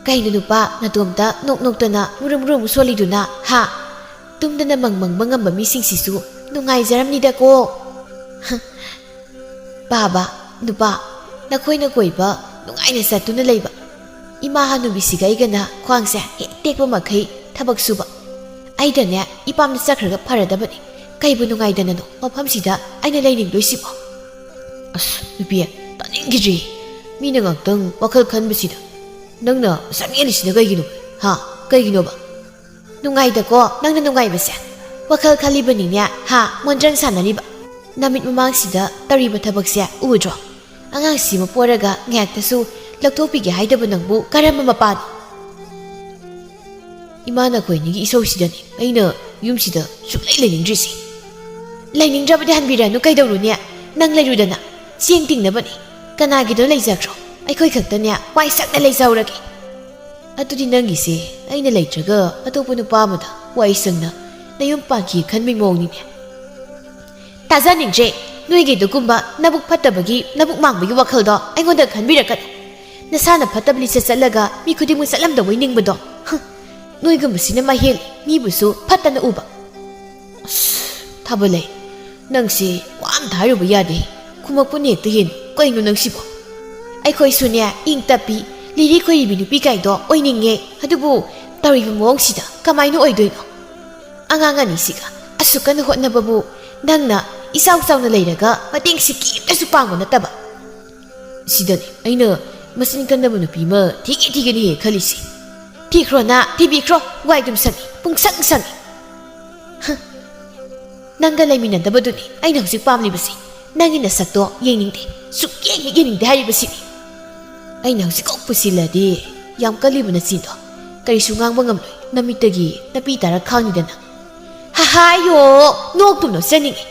"ꯀꯩꯅꯣ ꯅꯨꯄꯥ, ꯅꯇꯣꯝꯇ ꯅꯣꯛ ꯅꯣꯛꯇꯅ ꯃꯨꯔꯨꯝ ꯃꯨꯔꯨꯝ ꯁꯣꯜꯂꯤꯗꯨꯅ, ꯍꯥ? ꯇꯨꯝꯗꯅ ꯃꯪ ꯃꯪꯕ ꯉꯝꯕ ꯃꯤꯁꯤꯡꯁꯤꯁꯨ ꯅꯨꯡꯉꯥꯏꯖꯔꯝꯅꯤꯗꯀꯣ꯫" ꯄꯥꯕ, ꯅꯨꯄꯥ, ꯅꯈꯣꯏꯅ ꯀꯣꯏꯕ ꯅꯨꯡꯉꯥꯏꯅ ꯆꯠꯇꯨꯅ ꯂꯩꯕ꯫ ꯏꯃꯥ ꯍꯅꯨꯕꯤꯁꯤꯒ ꯑꯩꯒꯅ ꯈ꯭ꯋꯥꯡꯁꯦ ꯍꯦꯛ ꯇꯦꯛꯄ ꯃꯈꯩ ꯊꯕꯛ ꯁꯨꯕ꯫ ꯑꯩꯗꯅꯦ, ꯏꯄꯥꯝꯗ ꯆꯠꯈ꯭ꯔꯒ ꯐꯔꯗꯕꯅꯤ꯫ ꯀꯩꯕꯨ ꯅꯨꯡꯉꯥꯏꯗꯅꯅꯣ ꯃꯐꯝꯁꯤꯗ ꯑꯩꯅ ꯂꯩꯅꯤꯡꯗꯣꯏꯁꯤꯕꯣ? ꯑꯁ, ꯅꯨꯄꯤ, ꯇꯥꯅꯤꯡꯈꯤꯗ꯭ꯔꯦ꯫ ꯃꯤꯅ ꯉꯥꯛꯇꯪ ꯋꯥꯈꯜ ꯈꯟꯕꯁꯤꯗ ꯅꯪꯅ ꯁꯥꯃꯦꯜꯂꯤꯁꯤꯅ ꯀꯩꯒꯤꯅꯣ? ꯍꯥ? ꯀꯩꯒꯤꯅꯣꯕ? ꯅꯨꯡꯉꯥꯏꯗꯀꯣ ꯅꯪꯅ ꯅꯨꯡꯉꯥꯏꯕꯁꯦ꯫ ꯋꯥꯈꯜ ꯈꯜꯂꯤꯕꯅꯤꯅꯦ, ꯍꯥ? ꯃꯣꯟꯗ꯭ꯔꯪ ꯁꯥꯟꯅꯔꯤꯕ꯫ ꯅꯃꯤꯠ ꯃꯃꯥꯡꯁꯤꯗ ꯇꯧꯔꯤꯕ ꯊꯕꯛꯁꯦ ꯎꯗ꯭ꯔꯣ? ꯑꯉꯥꯡꯁꯤꯃ ꯄꯣꯔꯒ ꯉꯥꯏꯍꯥꯛꯇꯁꯨ ꯂꯧꯊꯣꯛꯄꯤꯒꯦ ꯍꯥꯏꯗꯕ ꯅꯪꯕꯨ ꯀꯔꯝꯕ ꯃꯄꯥꯅꯣ? ꯏꯃꯥ, ꯅꯈꯣꯏ ꯑꯅꯤꯒꯤ ꯏꯁꯧꯁꯤꯗꯅꯤ ꯑꯩꯅ ꯌꯨꯝꯁꯤꯗ ꯁꯨꯛꯂꯩ ꯂꯩꯅꯤꯡꯗ꯭ꯔꯤꯁꯤ꯫ ꯂꯩꯅꯤꯡꯗ꯭ꯔꯕꯗꯤ ꯍꯟꯕꯤꯔꯅꯨ, ꯀꯩꯗꯧꯔꯨꯅꯤ? ꯅꯪ ꯂꯩꯔꯨꯗꯅ꯫ ꯆꯦꯡ ꯇꯤꯡꯅꯕꯅꯤ꯫ ꯀꯅꯥꯒꯤꯗꯣ ꯂꯩꯖꯈ꯭ꯔꯣ, ꯑꯩꯈꯣꯏ ꯈꯛꯇꯅꯦ ꯋꯥꯏ ꯁꯪꯅ ꯂꯩꯖꯍꯧꯔꯒꯦ꯫ ꯑꯗꯨꯗꯤ ꯅꯪꯒꯤꯁꯦ ꯑꯩꯅ ꯂꯩꯇ꯭ꯔꯒ ꯑꯇꯣꯞꯄ ꯅꯨꯄꯥ ꯑꯃꯗ ꯋꯥꯏ ꯁꯪꯅ ꯅꯌꯨꯝ ꯄꯥꯟꯈꯤ ꯈꯟꯕꯩ ꯃꯑꯣꯡꯅꯤꯅꯦ꯫ ꯇꯥꯖꯅꯤꯡꯗ꯭ꯔꯦ ꯅꯣꯏꯒꯤ ꯑꯗꯨꯒꯨꯝꯕ ꯅꯕꯨꯛ ꯐꯠꯇꯕꯒꯤ, ꯅꯕꯨꯛ ꯃꯥꯡꯕꯒꯤ ꯋꯥꯈꯜꯗꯣ ꯑꯩꯉꯣꯟꯗ ꯈꯟꯕꯤꯔꯛꯀꯅꯨ꯫ ꯅꯁꯥꯅ ꯐꯠꯇꯕ ꯂꯤꯆꯠ ꯆꯠꯂꯒ ꯃꯤ ꯈꯨꯗꯤꯡꯃꯛ ꯆꯠꯂꯝꯗꯧꯕꯩ ꯅꯤꯡꯕꯗꯣ, ꯍꯨꯝ, ꯅꯣꯏꯒꯨꯝꯕꯁꯤꯅ ꯃꯍꯦꯜꯂꯤ ꯃꯤꯕꯨꯁꯨ ꯐꯠꯇꯅ ꯎꯕ꯫ ꯑꯁ, ꯊꯥꯕꯂꯩ, ꯅꯪꯁꯦ ꯋꯥ ꯑꯝꯇ ꯍꯥꯏꯔꯨꯕ ꯌꯥꯗꯦ꯫ ꯈꯨꯝꯃꯛꯄꯅ ꯍꯦꯛꯇ ꯍꯦꯟ꯫ ꯀꯩꯅꯣ ꯅꯪꯁꯤꯕꯣ? ꯑꯩꯈꯣꯏꯁꯨꯅꯦ, ꯏꯪ ꯇꯞꯄꯤ, ꯂꯤꯔꯤ ꯈꯣꯏꯔꯤꯕꯤ ꯅꯨꯄꯤ ꯀꯥꯏꯗꯣ ꯑꯣꯏꯅꯤꯡꯉꯦ꯫ ꯑꯗꯨꯕꯨ ꯇꯧꯔꯤꯕ ꯃꯑꯣꯡꯁꯤꯗ ꯀꯃꯥꯏꯅ ꯑꯣꯏꯗꯣꯏꯅꯣ? ꯑꯉꯥꯡ ꯑꯅꯤꯁꯤꯒ ꯑꯁꯨꯛ ꯀꯟꯅ ꯍꯣꯠꯅꯕꯕꯨ ꯅꯪꯅ ꯏꯆꯥꯎ ꯆꯥꯎꯅ ꯂꯩꯔꯒ ꯃꯇꯦꯡꯁꯤ ꯀꯔꯤꯝꯇꯁꯨ ꯄꯥꯡꯕ ꯅꯠꯇꯕ꯫ ꯁꯤꯗꯅꯤ ꯑꯩꯅ ꯃꯆꯤꯟ ꯀꯟꯗꯕ ꯅꯨꯄꯤ ꯑꯃ ꯊꯤꯒꯦ ꯊꯤꯒꯦꯅ ꯍꯦꯛ ꯈꯜꯂꯤꯁꯤ꯫ ꯊꯤꯈ꯭ꯔꯣ ꯅꯥ, ꯊꯤꯕꯤꯈ꯭ꯔꯣ, ꯋꯥꯏ ꯑꯗꯨꯝ ꯁꯪꯉꯤ, ꯄꯨꯡꯁꯪ ꯁꯪꯉꯤ꯫ ꯍ, ꯅꯪꯒ ꯂꯩꯃꯤꯟꯅꯗꯕꯗꯨꯅꯤ ꯑꯩꯅ ꯍꯧꯖꯤꯛ ꯄꯥꯝꯂꯤꯕꯁꯤ꯫ ꯅꯪꯒꯤ ꯅꯁꯛꯇꯣ ꯌꯦꯡꯅꯤꯡꯗꯦ, ꯁꯨꯛꯌꯦꯡ ꯍꯦꯛ ꯌꯦꯡꯅꯤꯡꯗꯦ ꯍꯥꯏꯔꯤꯕꯁꯤꯅꯤ꯫ ꯑꯩꯅ ꯍꯧꯖꯤꯛ ꯀꯣꯛ ꯄꯨꯁꯤꯜꯂꯗꯤ ꯌꯥꯝ ꯀꯜꯂꯤꯕ ꯅꯆꯤꯟꯗꯣ ꯀꯔꯤꯁꯨ ꯉꯥꯡꯕ ꯉꯝꯂꯣꯏ꯫ ꯅꯃꯤꯠꯇꯒꯤ ꯅꯄꯤ ꯇꯥꯔꯛ ꯈꯥꯡꯅꯤꯗꯅ꯫ ꯍꯥꯏꯌꯣ, ꯅꯣꯛꯇꯨꯝ ꯅꯣꯛꯆꯅꯤꯡꯉꯤ꯫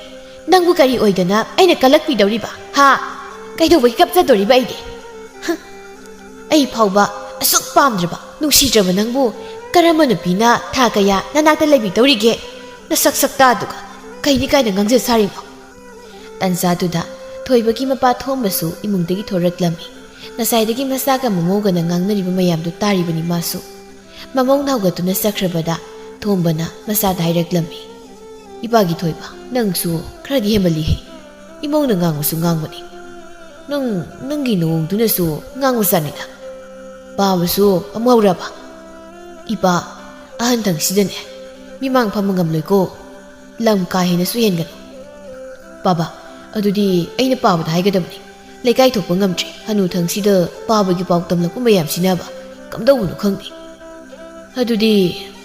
ꯅꯪꯕꯨ ꯀꯔꯤ ꯑꯣꯏꯗꯅ ꯑꯩꯅ ꯀꯜꯂꯛꯄꯤꯗꯧꯔꯤꯕ? ꯍꯥ? ꯀꯩꯗꯧꯕꯒꯤ ꯀꯞꯆꯗꯧꯔꯤꯕ ꯑꯩꯗꯤ? ꯍ, ꯑꯩ ꯐꯥꯎꯕ ꯑꯁꯨꯛ ꯄꯥꯝꯗ꯭ꯔꯕ, ꯅꯨꯡꯁꯤꯗ꯭ꯔꯕ ꯅꯪꯕꯨ ꯀꯔꯝꯕ ꯅꯨꯄꯤꯅ ꯊꯥ ꯀꯌꯥ ꯅꯅꯥꯛꯇ ꯂꯩꯕꯤꯗꯧꯔꯤꯒꯦ? ꯅꯁꯛ ꯁꯛꯇꯥꯗꯨꯒ ꯀꯩꯅꯤ ꯀꯥꯏꯅ ꯉꯥꯡꯖ ꯁꯥꯔꯤꯅꯣ? ꯇꯟꯖꯥꯗꯨꯗ ꯊꯣꯏꯕꯒꯤ ꯃꯄꯥ ꯊꯣꯝꯕꯁꯨ ꯏꯃꯨꯡꯗꯒꯤ ꯊꯣꯔꯛꯂꯝꯃꯤ꯫ ꯉꯁꯥꯏꯗꯒꯤ ꯃꯆꯥꯒ ꯃꯃꯧꯒꯅ ꯉꯥꯡꯅꯔꯤꯕ ꯃꯌꯥꯝꯗꯨ ꯇꯥꯔꯤꯕꯅꯤ ꯃꯥꯁꯨ꯫ ꯃꯃꯧꯅ ꯍꯧꯒꯠꯇꯨꯅ ꯆꯠꯈ꯭ꯔꯕꯗ ꯊꯣꯝꯕꯅ ꯃꯆꯥꯗ ꯍꯥꯏꯔꯛꯂꯝꯃꯤ, "ꯏꯄꯥꯒꯤ ꯊꯣꯏꯕ, ꯅꯪꯁꯨ ꯈꯔꯗꯤ ꯍꯦꯟꯃꯜꯂꯤꯍꯦ꯫ ꯏꯃꯧꯅ ꯉꯥꯡꯕꯁꯨ ꯉꯥꯡꯕꯅꯤ꯫ ꯅꯪ ꯅꯪꯒꯤ ꯅꯑꯣꯡꯗꯨꯅꯁꯨ ꯉꯥꯡꯕ ꯆꯥꯅꯤꯗ꯫ ꯄꯥꯕꯁꯨ ꯑꯃꯨꯛ ꯍꯧꯔꯕ? ꯏꯄꯥ, ꯑꯍꯟ ꯊꯪꯁꯤꯗꯅꯦ ꯃꯤꯃꯥꯡ ꯐꯝꯕ ꯉꯝꯂꯣꯏꯀꯣ꯫ ꯂꯝ ꯀꯥ ꯍꯦꯟꯅꯁꯨ ꯍꯦꯟꯒꯅꯨ꯫ ꯄꯥꯕ, ꯑꯗꯨꯗꯤ ꯑꯩꯅ ꯄꯥꯕꯗ ꯍꯥꯏꯒꯗꯕꯅꯤ꯫ ꯂꯩꯀꯥꯏ ꯊꯣꯛꯄ ꯉꯝꯗ꯭ꯔꯦ꯫ ꯍꯅꯨ ꯊꯪꯁꯤꯗ ꯄꯥꯕꯒꯤ ꯄꯥꯎ ꯇꯝꯂꯛꯄ ꯃꯌꯥꯝꯁꯤꯅꯕ ꯀꯝꯗꯧꯕꯅꯣ ꯈꯪꯗꯦ꯫ ꯑꯗꯨꯗꯤ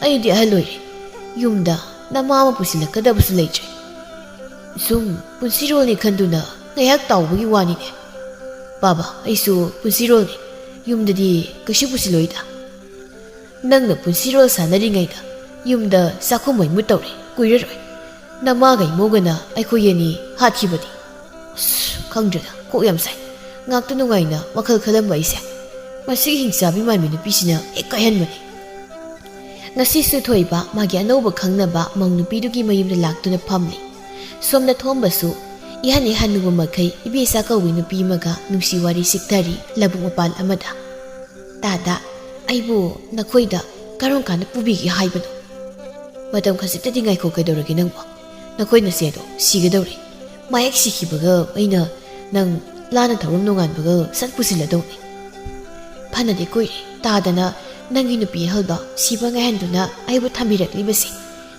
ꯑꯩꯗꯤ ꯑꯍꯜ ꯑꯣꯏꯔꯦ꯫ ꯌꯨꯝꯗ ꯅꯃꯥ ꯑꯃ ꯄꯨꯁꯤꯜꯂꯛꯀꯗꯕꯁꯨ ꯂꯩꯇ꯭ꯔꯦ꯫ ꯁꯨꯝ ꯄꯨꯟꯁꯤꯔꯣꯜꯅꯤ ꯈꯟꯗꯨꯅ ꯉꯥꯏꯍꯥꯛ ꯇꯥꯎꯕꯒꯤ ꯋꯥꯅꯤꯅꯦ꯫ ꯄꯥꯕ, ꯑꯩꯁꯨ ꯄꯨꯟꯁꯤꯔꯣꯜꯅꯤ꯫ ꯌꯨꯝꯗꯗꯤ ꯀꯩꯁꯨ ꯄꯨꯁꯤꯜꯂꯣꯏꯗ꯫ ꯅꯪꯅ ꯄꯨꯟꯁꯤꯔꯣꯜ ꯁꯥꯟꯅꯔꯤꯉꯩꯗ ꯌꯨꯝꯗ ꯆꯥꯛꯈꯨꯝ ꯃꯩ ꯃꯨꯠꯇꯧꯔꯦ, ꯀꯨꯏꯔꯔꯣꯏ꯫ ꯅꯃꯥꯒ ꯏꯃꯧꯒꯅ ꯑꯩꯈꯣꯏ ꯑꯅꯤ ꯍꯥꯠꯈꯤꯕꯗꯤ꯫ ꯑꯁ, ꯈꯪꯗ꯭ꯔꯦꯗ, ꯀꯣꯛ ꯌꯥꯝ ꯁꯥꯏ꯫ ꯉꯥꯛꯇ ꯅꯨꯡꯉꯥꯏꯅ ꯋꯥꯈꯜ ꯈꯜꯂꯝꯕ ꯑꯩꯁꯦ ꯃꯁꯤꯒꯤ ꯍꯤꯡꯆꯥꯕꯤ ꯃꯥꯟꯕꯤ ꯅꯨꯄꯤꯁꯤꯅ ꯍꯦꯛ ꯀꯥꯏꯍꯟꯕꯅꯤ꯫ ꯉꯁꯤꯁꯨ ꯊꯣꯏꯕ ꯃꯥꯒꯤ ꯑꯅꯧꯕ ꯈꯪꯅꯕ ꯃꯧ ꯅꯨꯄꯤꯗꯨꯒꯤ ꯃꯌꯨꯝꯗ ꯂꯥꯛꯇꯨꯅ ꯐꯝꯂꯤ꯫ ꯁꯣꯝꯗ ꯊꯣꯝꯕꯁꯨ ꯏꯍꯟ ꯍꯦꯛ ꯍꯟꯅꯨꯕ ꯃꯈꯩ ꯏꯕꯦꯆꯥ ꯀꯧꯕꯤ ꯅꯨꯄꯤ ꯑꯃꯒ ꯅꯨꯡꯁꯤ ꯋꯥꯔꯤ ꯁꯤꯛꯊꯔꯤ ꯂꯧꯕꯨꯛ ꯃꯄꯥꯟ ꯑꯃꯗ꯫ "ꯇꯥꯗ, ꯑꯩꯕꯨ ꯅꯈꯣꯏꯗ ꯀꯔꯝ ꯀꯥꯟꯗ ꯄꯨꯕꯤꯒꯦ ꯍꯥꯏꯕꯅꯣ? ꯃꯇꯝ ꯈꯖꯤꯛꯇꯗꯤ ꯉꯥꯏꯈꯣ, ꯀꯩꯗꯧꯔꯒꯦ ꯅꯪꯕꯣ? ꯅꯈꯣꯏ ꯅꯆꯦꯗꯣ ꯁꯤꯒꯗꯧꯔꯦ꯫ ꯃꯥ ꯍꯦꯛ ꯁꯤꯈꯤꯕꯒ ꯑꯩꯅ ꯅꯪ ꯂꯥꯟꯅ ꯊꯧꯔꯝ ꯅꯣꯡꯉꯥꯟꯕꯒ ꯁꯠ ꯄꯨꯁꯤꯜꯂꯗꯧꯅꯤ꯫ ꯐꯅꯗꯤ ꯀꯨꯏꯔꯦ ꯇꯥꯗꯅ ꯅꯪꯒꯤ ꯅꯨꯄꯤ ꯑꯍꯜꯗꯣ ꯁꯤꯕ ꯉꯥꯏꯍꯟꯗꯨꯅ ꯑꯩꯕꯨ ꯊꯝꯕꯤꯔꯛꯂꯤꯕꯁꯦ꯫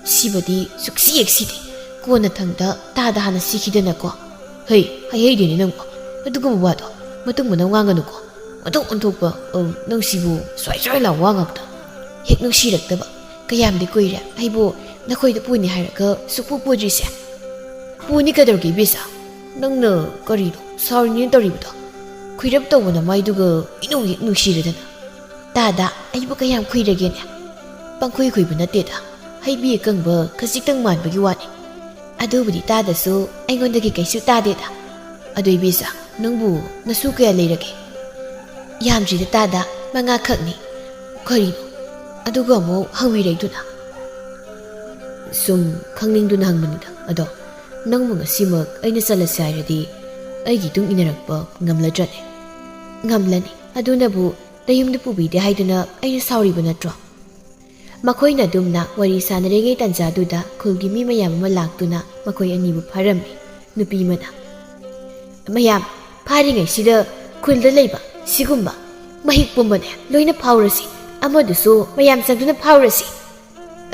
ꯁꯤꯕꯗꯤ ꯁꯨꯛꯁꯤ ꯍꯦꯛ ꯁꯤꯗꯦ꯫ ꯀꯣꯟꯅ ꯊꯪꯗ ꯇꯥꯗ ꯍꯥꯟꯅ ꯁꯤꯈꯤꯗꯅꯀꯣ꯫ ꯍꯩ, ꯍꯩꯍꯩꯗꯦꯅꯦ ꯅꯪꯕꯣ꯫ ꯑꯗꯨꯒꯨꯝꯕ ꯋꯥꯗꯣ ꯃꯇꯨꯡ ꯃꯅꯥꯎ ꯉꯥꯡꯒꯅꯨꯀꯣ꯫ ꯑꯣꯟꯊꯣꯛ ꯑꯣꯟꯊꯣꯛꯄ, ꯑ, ꯅꯪꯁꯤꯕꯨ ꯁ꯭ꯋꯥꯏ ꯁ꯭ꯋꯥꯏ ꯂꯥꯎ ꯋꯥ ꯉꯥꯛꯇ꯫ ꯍꯦꯛ ꯅꯨꯡꯁꯤꯔꯛꯇꯕ꯫ ꯀꯌꯥꯝꯗꯤ ꯀꯨꯏꯔꯦ ꯑꯩꯕꯨ ꯅꯈꯣꯏꯗ ꯄꯨꯅꯤ ꯍꯥꯏꯔꯒ ꯁꯨꯛꯄꯨ ꯄꯨꯗ꯭ꯔꯤꯁꯦ꯫ ꯄꯨꯅꯤ ꯀꯩꯗꯧꯔꯒꯦ ꯏꯕꯦꯁꯥ? ꯅꯪꯅ ꯀꯔꯤꯅꯣ ꯁꯥꯎꯔꯤꯅꯦꯅ ꯇꯧꯔꯤꯕꯗꯣ? ꯈꯨꯏꯔꯞ ꯇꯧꯕ ꯅꯃꯥꯏꯗꯨꯒ ꯏꯅꯨꯡ ꯍꯦꯛ ꯅꯨꯡꯁꯤꯔꯗꯅ꯫ ꯇꯥꯗ, ꯑꯩꯕꯨ ꯀꯌꯥꯝ ꯈꯨꯏꯔꯒꯦꯅꯦ? ꯄꯪꯈꯨꯏ ꯈꯨꯏꯕ ꯅꯠꯇꯦꯗ, ꯍꯩꯕꯤ ꯑꯀꯪꯕ ꯈꯖꯤꯛꯇꯪ ꯃꯥꯟꯕꯒꯤ ꯋꯥꯅꯤ꯫ ꯑꯗꯨꯕꯨꯗꯤ ꯇꯥꯗꯁꯨ ꯑꯩꯉꯣꯟꯗꯒꯤ ꯀꯩꯁꯨ ꯇꯥꯗꯦꯗ꯫ ꯑꯗꯨ ꯏꯕꯦꯁꯥ, ꯅꯪꯕꯨ ꯅꯁꯨ ꯀꯌꯥ ꯂꯩꯔꯒꯦ? ꯌꯥꯝꯗ꯭ꯔꯤꯗ ꯇꯥꯗ, ꯃꯉꯥ ꯈꯛꯅꯤ꯫ ꯀꯔꯤꯅꯣ? ꯑꯗꯨꯒ ꯑꯃꯨꯛ ꯍꯪꯕꯤꯔꯛꯏꯗꯨꯅ? ꯁꯨꯝ ꯈꯪꯅꯤꯡꯗꯨꯅ ꯍꯪꯕꯅꯤꯗ꯫ ꯑꯗꯣ ꯅꯪꯕꯨ ꯉꯁꯤꯃꯛ ꯑꯩꯅ ꯆꯠꯂꯁꯦ ꯍꯥꯏꯔꯗꯤ ꯑꯩꯒꯤ ꯏꯇꯨꯡ ꯏꯟꯅꯔꯛꯄ ꯉꯝꯂꯗ꯭ꯔꯅꯦ? ꯉꯝꯂꯅꯤ꯫ ꯑꯗꯨꯅꯕꯨ ꯅꯌꯨꯝꯗ ꯄꯨꯕꯤꯗꯦ ꯍꯥꯏꯗꯨꯅ ꯑꯩꯅ ꯁꯥꯎꯔꯤꯕ ꯅꯠꯇ꯭ꯔꯣ? ꯃꯈꯣꯏꯅ ꯑꯗꯨꯝꯅ ꯋꯥꯔꯤ ꯁꯥꯟꯅꯔꯤꯉꯩ ꯇꯥꯟꯖꯥꯗꯨꯗ ꯈꯨꯜꯒꯤ ꯃꯤ ꯃꯌꯥꯝ ꯑꯃ ꯂꯥꯛꯇꯨꯅ ꯃꯈꯣꯏ ꯑꯅꯤꯕꯨ ꯐꯥꯔꯝꯃꯤ꯫ ꯅꯨꯄꯤ ꯑꯃꯅ, "ꯃꯌꯥꯝ, ꯐꯥꯔꯤꯉꯩꯁꯤꯗ ꯈꯨꯜꯗ ꯂꯩꯕ ꯁꯤꯒꯨꯝꯕ ꯃꯍꯤꯛ ꯄꯨꯝꯕꯅꯦ ꯂꯣꯏꯅ ꯐꯥꯎꯔꯁꯤ, ꯑꯃꯗꯨꯁꯨ ꯃꯌꯥꯝ ꯆꯪꯗꯨꯅ ꯐꯥꯎꯔꯁꯤ꯫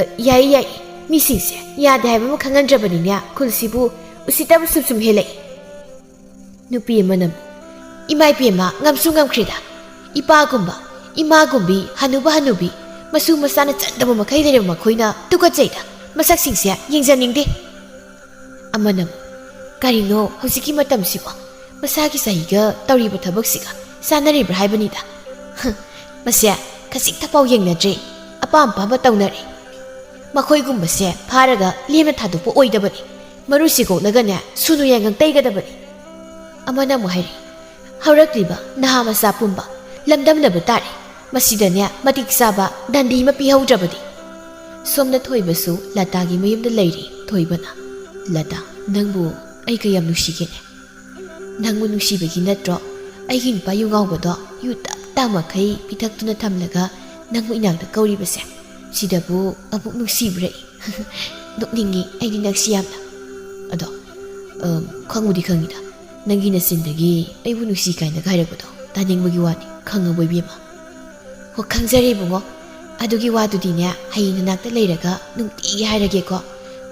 ꯑ, ꯌꯥꯏ, ꯌꯥꯏ, ꯃꯤꯁꯤꯡꯁꯦ ꯌꯥꯗꯦ ꯍꯥꯏꯕ ꯑꯃ ꯈꯪꯍꯟꯗ꯭ꯔꯕꯅꯤꯅꯦ, ꯈꯨꯜꯁꯤꯕꯨ ꯎꯁꯤꯠꯇꯕ ꯁꯨꯝ ꯁꯨꯝ ꯍꯦꯜꯂꯛꯏ"꯫ ꯅꯨꯄꯤ ꯑꯃꯅ, "ꯏꯃꯥ ꯏꯕꯦꯝꯃ, ꯉꯝꯁꯨ ꯉꯝꯈ꯭ꯔꯦꯗ꯫ ꯏꯄꯥꯒꯨꯝꯕ, ꯏꯃꯥꯒꯨꯝꯕꯤ, ꯍꯅꯨꯕ ꯍꯅꯨꯕꯤ, ꯃꯁꯨ ꯃꯆꯥꯅ ꯆꯟꯗꯕ ꯃꯈꯩ ꯂꯩꯔꯕ ꯃꯈꯣꯏꯅ ꯇꯨꯀꯠꯆꯩꯗ, ꯃꯁꯛꯁꯤꯡꯁꯦ ꯌꯦꯡꯖꯅꯤꯡꯗꯦ"꯫ ꯑꯃꯅ, "ꯀꯔꯤꯅꯣ ꯍꯧꯖꯤꯛꯀꯤ ꯃꯇꯝꯁꯤꯕꯣ? ꯃꯁꯥꯒꯤ ꯆꯍꯤꯒ ꯇꯧꯔꯤꯕ ꯊꯕꯛꯁꯤꯒ ꯆꯥꯟꯅꯔꯤꯕ꯭ꯔꯥ ꯍꯥꯏꯕꯅꯤꯗ꯫ ꯍ, ꯃꯁꯦ ꯈꯖꯤꯛꯇꯐꯥꯎ ꯌꯦꯡꯅꯗ꯭ꯔꯦ, ꯑꯄꯥꯝ ꯑꯄꯥꯝꯕ ꯇꯧꯅꯔꯦ꯫ ꯃꯈꯣꯏꯒꯨꯝꯕꯁꯦ ꯐꯥꯔꯒ ꯂꯦꯝꯅ ꯊꯥꯗꯣꯛꯄ ꯑꯣꯏꯗꯕꯅꯤ, ꯃꯔꯨ ꯁꯤꯒꯣꯛꯂꯒꯅꯦ ꯁꯨꯅꯨ ꯌꯥꯏꯉꯪ ꯇꯩꯒꯗꯕꯅꯤ"꯫ ꯑꯃꯅ ꯑꯃꯨꯛ ꯍꯥꯏꯔꯤ, "ꯍꯧꯔꯛꯂꯤꯕ ꯅꯍꯥ ꯃꯆꯥ ꯄꯨꯝꯕ ꯂꯝꯗꯝꯅꯕ ꯇꯥꯔꯦ꯫ ꯃꯁꯤꯗꯅꯦ ꯃꯇꯤꯛ ꯆꯥꯕ ꯗꯟꯗꯤ ꯑꯃ ꯄꯤꯍꯧꯗ꯭ꯔꯕꯗꯤ"꯫ ꯁꯣꯝꯗ ꯊꯣꯏꯕꯁꯨ ꯂꯇꯥꯒꯤ ꯃꯌꯨꯝꯗ ꯂꯩꯔꯤ꯫ ꯊꯣꯏꯕꯅ, "ꯂꯇꯥ, ꯅꯪꯕꯨ ꯑꯩ ꯀꯌꯥꯝ ꯅꯨꯡꯁꯤꯒꯦꯅꯦ? ꯅꯪꯕꯨ ꯅꯨꯡꯁꯤꯕꯒꯤ ꯅꯠꯇ꯭ꯔꯣ ꯑꯩꯒꯤ ꯅꯨꯄꯥ ꯌꯨ ꯉꯥꯎꯕꯗꯣ ꯌꯨ ꯇꯞ ꯇꯥ ꯃꯈꯩ ꯄꯤꯊꯛꯇꯨꯅ ꯊꯝꯂꯒ ꯅꯪꯕꯨ ꯏꯅꯥꯛꯇ ꯀꯧꯔꯤꯕꯁꯦ? ꯁꯤꯗꯕꯨ ꯑꯃꯨꯛ ꯅꯨꯡꯁꯤꯕ꯭ꯔꯥ ꯑꯩ? ꯅꯣꯛꯅꯤꯡꯉꯤ ꯑꯩꯗꯤ ꯅꯪꯁꯤ ꯌꯥꯝꯅ꯫ ꯑꯗꯣ, ꯑꯝ, ꯈꯪꯕꯨꯗꯤ ꯈꯪꯉꯤꯗ, ꯅꯪꯒꯤ ꯅꯆꯤꯟꯗꯒꯤ ꯑꯩꯕꯨ ꯅꯨꯡꯁꯤ ꯀꯥꯏꯅꯒ ꯍꯥꯏꯔꯛꯄꯗꯣ ꯇꯥꯅꯤꯡꯕꯒꯤ ꯋꯥꯅꯤ, ꯈꯪꯉꯕꯣ ꯏꯕꯦꯝꯃ?" "ꯍꯣ, ꯈꯪꯖꯔꯦ ꯏꯕꯨꯡꯉꯣ, ꯑꯗꯨꯒꯤ ꯋꯥꯗꯨꯗꯤꯅꯦ ꯍꯌꯦꯡ ꯅꯅꯥꯛꯇ ꯂꯩꯔꯒ ꯅꯨꯡꯇꯤꯒꯤ ꯍꯥꯏꯔꯒꯦꯀꯣ꯫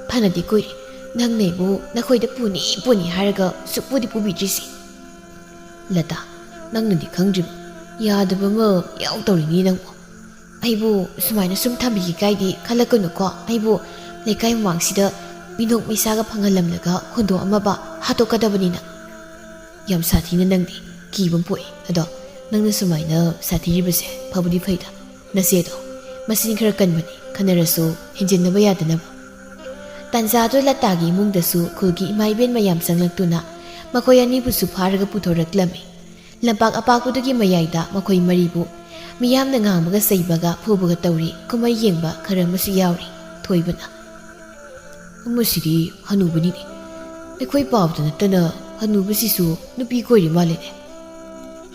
ꯐꯅꯗꯤ ꯀꯨꯏꯔꯦ ꯅꯪꯅ ꯑꯩꯕꯨ ꯅꯈꯣꯏꯗ ꯄꯨꯅꯤ ꯄꯨꯅꯤ ꯍꯥꯏꯔꯒ ꯁꯨꯛꯄꯨꯗꯤ ꯄꯨꯕꯤꯗ꯭ꯔꯤꯁꯦ"꯫ ꯂꯇꯥ, ꯅꯪꯅꯗꯤ ꯈꯪꯗ꯭ꯔꯤꯕ ꯌꯥꯗꯕ ꯑꯃ ꯌꯥꯎ ꯇꯧꯔꯤꯅꯤ ꯅꯪꯕꯨ꯫ ꯑꯩꯕꯨ ꯁꯨꯃꯥꯏꯅ ꯁꯨꯝ ꯊꯝꯕꯤꯒꯦ ꯀꯥꯏꯗꯤ ꯈꯜꯂꯛꯀꯅꯨꯀꯣ꯫ ꯑꯩꯕꯨ ꯂꯩꯀꯥꯏ ꯃꯃꯥꯡꯁꯤꯗ ꯃꯤꯅꯣꯛ ꯃꯩꯁꯥꯒ ꯐꯪꯍꯜꯂꯝꯂꯒ ꯍꯨꯟꯗꯣꯛꯑꯝꯃꯕ ꯍꯥꯠꯇꯣꯛꯀꯗꯕꯅꯤꯅ꯫ ꯌꯥꯝ ꯁꯥꯊꯤꯅ ꯅꯪꯗꯤ ꯀꯤꯕ ꯑꯃ ꯄꯣꯛꯑꯦ꯫ ꯑꯗꯣ ꯅꯪꯅ ꯁꯨꯃꯥꯏꯅ ꯁꯥꯊꯤꯔꯤꯕꯁꯦ ꯐꯕꯨꯗꯤ ꯐꯩꯗ꯫ ꯅꯆꯦꯗꯣ ꯃꯆꯤꯟ ꯈꯔ ꯀꯟꯕꯅꯤ, ꯈꯟꯅꯔꯁꯨ ꯍꯦꯟꯖꯤꯟꯅꯕ ꯌꯥꯗꯅꯕ꯫ ꯇꯥꯟꯖꯥꯗꯨ ꯂꯇꯥꯒꯤ ꯏꯃꯨꯡꯗꯁꯨ ꯈꯨꯜꯒꯤ ꯏꯃꯥ ꯏꯕꯦꯟ ꯃꯌꯥꯝ ꯆꯪꯂꯛꯇꯨꯅ ꯃꯈꯣꯏ ꯑꯅꯤꯕꯨꯁꯨ ꯐꯥꯔꯒ ꯄꯨꯊꯣꯔꯛꯂꯝꯃꯤ꯫ ꯂꯝꯄꯥꯛ ꯑꯄꯥꯛꯄꯗꯨꯒꯤ ꯃꯌꯥꯏꯗ ꯃꯈꯣꯏ ꯃꯔꯤꯕꯨ ꯃꯤꯌꯥꯝꯅ ꯉꯥꯡꯕꯒ ꯆꯩꯕꯒ ꯐꯨꯕꯒ ꯇꯧꯔꯤ꯫ ꯀꯨꯝꯍꯩ ꯌꯦꯡꯕ ꯈꯔ ꯑꯃꯁꯨ ꯌꯥꯎꯔꯤ꯫ ꯊꯣꯏꯕꯅ, "ꯃꯁꯤꯗꯤ ꯍꯅꯨꯕꯅꯤꯅꯦ꯫ ꯑꯩꯈꯣꯏ ꯄꯥꯕꯗ ꯅꯠꯇꯅ ꯍꯅꯨꯕꯁꯤꯁꯨ ꯅꯨꯄꯤ ꯀꯣꯏꯔꯤ ꯃꯥꯜꯂꯦꯅꯦ"꯫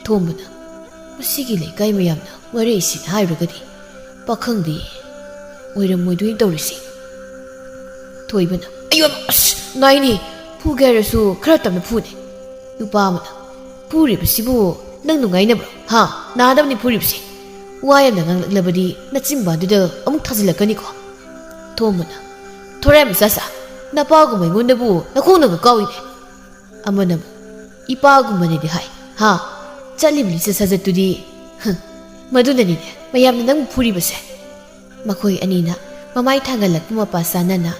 ꯊꯣꯝꯕꯅ, "ꯃꯁꯤꯒꯤ ꯂꯩꯀꯥꯏ ꯃꯌꯥꯝꯅ ꯋꯥꯔꯛꯏꯁꯤꯅ ꯍꯥꯏꯔꯨꯔꯒꯗꯤ ꯄꯥꯈꯪꯗꯤ ꯑꯣꯏꯔꯝꯃꯣꯏꯗꯣꯏ ꯇꯧꯔꯤꯁꯦ"꯫ ꯊꯣꯏꯕꯅ, "ꯑꯌꯣ, ꯑꯁ, ꯅꯥꯏꯅꯦ꯫ ꯐꯨꯒꯦ ꯍꯥꯏꯔꯁꯨ ꯈꯔ ꯇꯞꯅ ꯐꯨꯅꯦ"꯫ ꯅꯨꯄꯥ ꯑꯃꯅ, "ꯐꯨꯔꯤꯕꯁꯤꯕꯨ ꯅꯪ ꯅꯨꯡꯉꯥꯏꯅꯕ꯭ꯔꯣ? ꯍꯥ? ꯅꯥꯗꯕꯅꯤ ꯐꯨꯔꯤꯕꯁꯦ꯫ ꯋꯥ ꯌꯥꯝꯅ ꯉꯥꯡꯂꯛꯂꯕꯗꯤ ꯅꯆꯤꯟꯕꯥꯟꯗꯨꯗ ꯑꯃꯨꯛ ꯊꯥꯖꯤꯜꯂꯛꯀꯅꯤꯀꯣ"꯫ ꯊꯣꯝꯕꯅ, "ꯊꯣꯔꯥꯏ ꯃꯆꯥꯁꯥ, ꯅꯄꯥꯒꯨꯝꯕ ꯑꯩꯉꯣꯟꯗꯕꯨ ꯅꯈꯣꯡꯅꯒ ꯀꯥꯎꯏꯅꯦ"꯫ ꯑꯃꯅ ꯑꯃꯨꯛ, "ꯏꯄꯥꯒꯨꯝꯕꯅꯦꯗꯤ ꯍꯥꯏ, ꯍꯥ? ꯆꯠꯂꯤꯕ ꯂꯤꯆꯠ ꯁꯥꯖꯠꯇꯨꯗꯤ, ꯍ, ꯃꯗꯨꯅꯅꯤꯅꯦ ꯃꯌꯥꯝꯅ ꯅꯪꯕꯨ ꯐꯨꯔꯤꯕꯁꯦ"꯫ ꯃꯈꯣꯏ ꯑꯅꯤꯅ ꯃꯃꯥꯏ ꯊꯥꯡꯒꯠꯂꯛꯄ ꯃꯄꯥ ꯆꯥꯅꯅ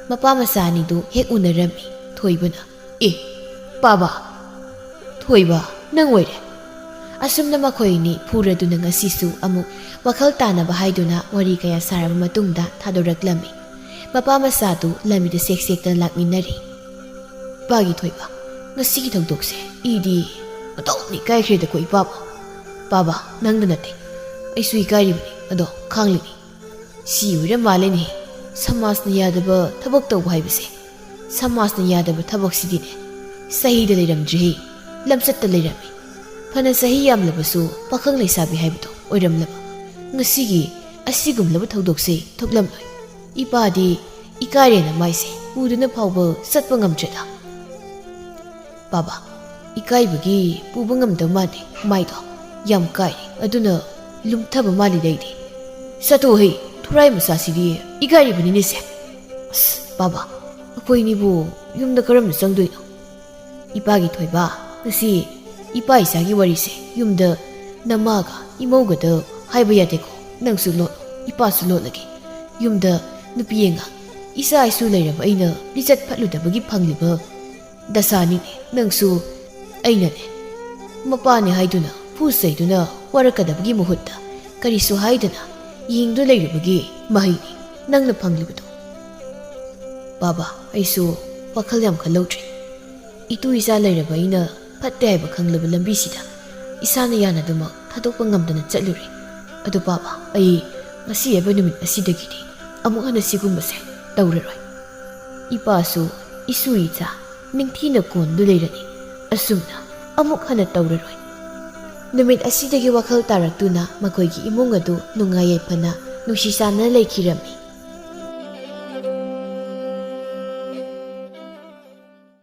ꯃꯄꯥ ꯃꯆꯥ ꯑꯅꯤꯗꯨ ꯍꯦꯛ ꯎꯅꯔꯝꯃꯤ꯫ ꯊꯣꯏꯕꯅ, "ꯑꯦ, ꯄꯥꯕ, ꯊꯣꯏꯕ, ꯅꯪ ꯑꯣꯏꯔꯦ"꯫ ꯑꯁꯨꯝꯅ ꯃꯈꯣꯏ ꯑꯅꯤ ꯐꯨꯔꯗꯨꯅ ꯉꯁꯤꯁꯨ ꯑꯃꯨꯛ ꯋꯥꯈꯜ ꯇꯥꯅꯕ ꯍꯥꯏꯗꯨꯅ ꯋꯥꯔꯤ ꯀꯌꯥ ꯁꯥꯔꯕ ꯃꯇꯨꯡꯗ ꯊꯥꯗꯣꯔꯛꯂꯝꯃꯤ꯫ ꯃꯄꯥ ꯃꯆꯥꯗꯨ ꯂꯝꯕꯤꯗ ꯁꯦꯛ ꯁꯦꯛꯇꯅ ꯂꯥꯛꯃꯤꯟꯅꯔꯤ꯫ "ꯏꯄꯥꯒꯤ ꯊꯣꯏꯕ, ꯉꯁꯤꯒꯤ ꯊꯧꯗꯣꯛꯁꯦ ꯏꯗꯤ ꯑꯣꯟꯊꯣꯛꯅ ꯏꯀꯥꯏꯈ꯭ꯔꯦꯗꯀꯣ ꯏꯄꯥꯕꯨ"꯫ "ꯄꯥꯕ, ꯅꯪꯗ ꯅꯠꯇꯦ, ꯑꯩꯁꯨ ꯏꯀꯥꯏꯔꯤꯕꯅꯤ, ꯑꯗꯣ ꯈꯥꯡꯂꯤꯅꯤ꯫ ꯁꯤ ꯑꯣꯏꯔ ꯃꯥꯜꯂꯦꯅꯦ, ꯁꯃꯥꯖꯅ ꯌꯥꯗꯕ ꯊꯕꯛ ꯇꯧꯕ ꯍꯥꯏꯕꯁꯦ꯫ ꯁꯃꯥꯖꯅ ꯌꯥꯗꯕ ꯊꯕꯛꯁꯤꯗꯤꯅꯦ, ꯆꯍꯤꯗ ꯂꯩꯔꯝꯗ꯭ꯔꯦꯍꯦ, ꯂꯝꯆꯠꯇ ꯂꯩꯔꯝꯃꯤ꯫ ꯐꯅ ꯆꯍꯤ ꯌꯥꯝꯂꯕꯁꯨ ꯄꯥꯈꯪ ꯂꯩꯁꯥꯕꯤ ꯍꯥꯏꯕꯗꯣ ꯑꯣꯏꯔꯝꯂꯕ꯫ ꯉꯁꯤꯒꯤ ꯑꯁꯤꯒꯨꯝꯂꯕ ꯊꯧꯗꯣꯛꯁꯦ ꯊꯣꯛꯂꯝꯂꯣꯏ꯫ ꯏꯄꯥꯗꯤ ꯏꯀꯥꯏꯔꯦꯅ ꯃꯥꯏꯁꯦ ꯎꯗꯨꯅ ꯐꯥꯎꯕ ꯆꯠꯄ ꯉꯝꯗ꯭ꯔꯦꯗ"꯫ "ꯕꯥꯕꯥ, ꯏꯀꯥꯏꯕꯒꯤ ꯄꯨꯕ ꯉꯝꯗꯕ ꯃꯥꯜꯂꯦ ꯃꯥꯏꯗꯣ꯫ ꯌꯥꯝ ꯀꯥꯏ, ꯑꯗꯨꯅ ꯂꯨꯝꯊꯕ ꯃꯥꯜꯂꯤꯗ ꯑꯩꯗꯤ"꯫ "ꯆꯠꯊꯣꯛꯍꯩ, ꯊꯨꯔꯥꯏ ꯃꯆꯥꯁꯤꯗꯤ ꯏꯀꯥꯏꯔꯤꯕꯅꯤꯅꯦ ꯁꯦ꯫ ꯑꯁ, ꯕꯥꯕꯥ, ꯑꯩꯈꯣꯏꯅꯤꯕꯨ ꯌꯨꯝꯗ ꯀꯔꯝꯅ ꯆꯪꯗꯣꯏꯅꯣ?" "ꯏꯄꯥꯒꯤ ꯊꯣꯏꯕ, ꯉꯁꯤ ꯏꯄꯥ ꯏꯆꯥꯒꯤ ꯋꯥꯔꯤꯁꯦ ꯌꯨꯝꯗ ꯅꯃꯥꯒ ꯏꯃꯧꯒꯗ ꯍꯥꯏꯕ ꯌꯥꯗꯦꯀꯣ꯫ ꯅꯪꯁꯨ ꯂꯣꯠꯂꯣ, ꯏꯄꯥꯁꯨ ꯂꯣꯠꯂꯒꯦ꯫ ꯌꯨꯝꯗ ꯅꯨꯄꯤ ꯑꯉꯥꯡ, ꯏꯆꯥ ꯏꯁꯨ ꯂꯩꯔꯕ ꯑꯩꯅ ꯂꯤꯆꯠ ꯐꯠꯂꯨꯗꯕꯒꯤ ꯐꯪꯂꯤꯕ ꯗꯁꯥꯅꯤꯅꯦ꯫ ꯅꯪꯁꯨ ꯑꯩꯅꯅꯦ, ꯃꯄꯥꯅꯦ ꯍꯥꯏꯗꯨꯅ ꯐꯨ ꯆꯩꯗꯨꯅ ꯋꯥꯔꯛꯀꯗꯕꯒꯤ ꯃꯍꯨꯠꯇ ꯀꯔꯤꯁꯨ ꯍꯥꯏꯗꯅ ꯌꯦꯡꯗꯨ ꯂꯩꯔꯨꯕꯒꯤ ꯃꯍꯩꯅꯤ ꯅꯪꯅ ꯐꯪꯂꯤꯕꯗꯣ꯫ ꯕꯥꯕꯥ, ꯑꯩꯁꯨ ꯋꯥꯈꯜ ꯌꯥꯝ ꯈꯜꯍꯧꯗ꯭ꯔꯦ꯫ ꯏꯇꯨ ꯏꯆꯥ ꯂꯩꯔꯕ ꯑꯩꯅ ꯐꯠꯇꯦ ꯍꯥꯏꯕ ꯈꯪꯂꯕ ꯂꯝꯕꯤꯁꯤꯗ ꯏꯁꯥꯅ ꯌꯥꯅꯗꯨꯃꯛ ꯊꯥꯗꯣꯛꯄ ꯉꯝꯗꯅ ꯆꯠꯂꯨꯔꯦ꯫ ꯑꯗꯨ ꯕꯥꯕꯥ, ꯑꯩ ꯉꯁꯤ ꯍꯥꯏꯕ ꯅꯨꯃꯤꯠ ꯑꯁꯤꯗꯒꯤꯗꯤ ꯑꯃꯨꯛ ꯍꯟꯅ ꯁꯤꯒꯨꯝꯕꯁꯦ ꯇꯧꯔꯔꯣꯏ꯫ ꯏꯄꯥꯁꯨ ꯏꯁꯨ ꯏꯆꯥ ꯅꯤꯡꯊꯤꯅ ꯀꯣꯟꯗꯨ ꯂꯩꯔꯅꯤ꯫ ꯑꯁꯨꯝꯅ ꯑꯃꯨꯛ ꯍꯟꯅ ꯇꯧꯔꯔꯣꯏ꯫ ꯅꯨꯃꯤꯠ ꯑꯁꯤꯗꯒꯤ ꯋꯥꯈꯜ ꯇꯥꯔꯛꯇꯨꯅ ꯃꯈꯣꯏꯒꯤ ꯏꯃꯨꯡ ꯑꯗꯨ ꯅꯨꯡꯉꯥꯏ ꯌꯥꯏꯐꯅ ꯅꯨꯡꯁꯤ ꯆꯥꯟꯅꯅ ꯂꯩꯈꯤꯔꯝꯃꯤ꯫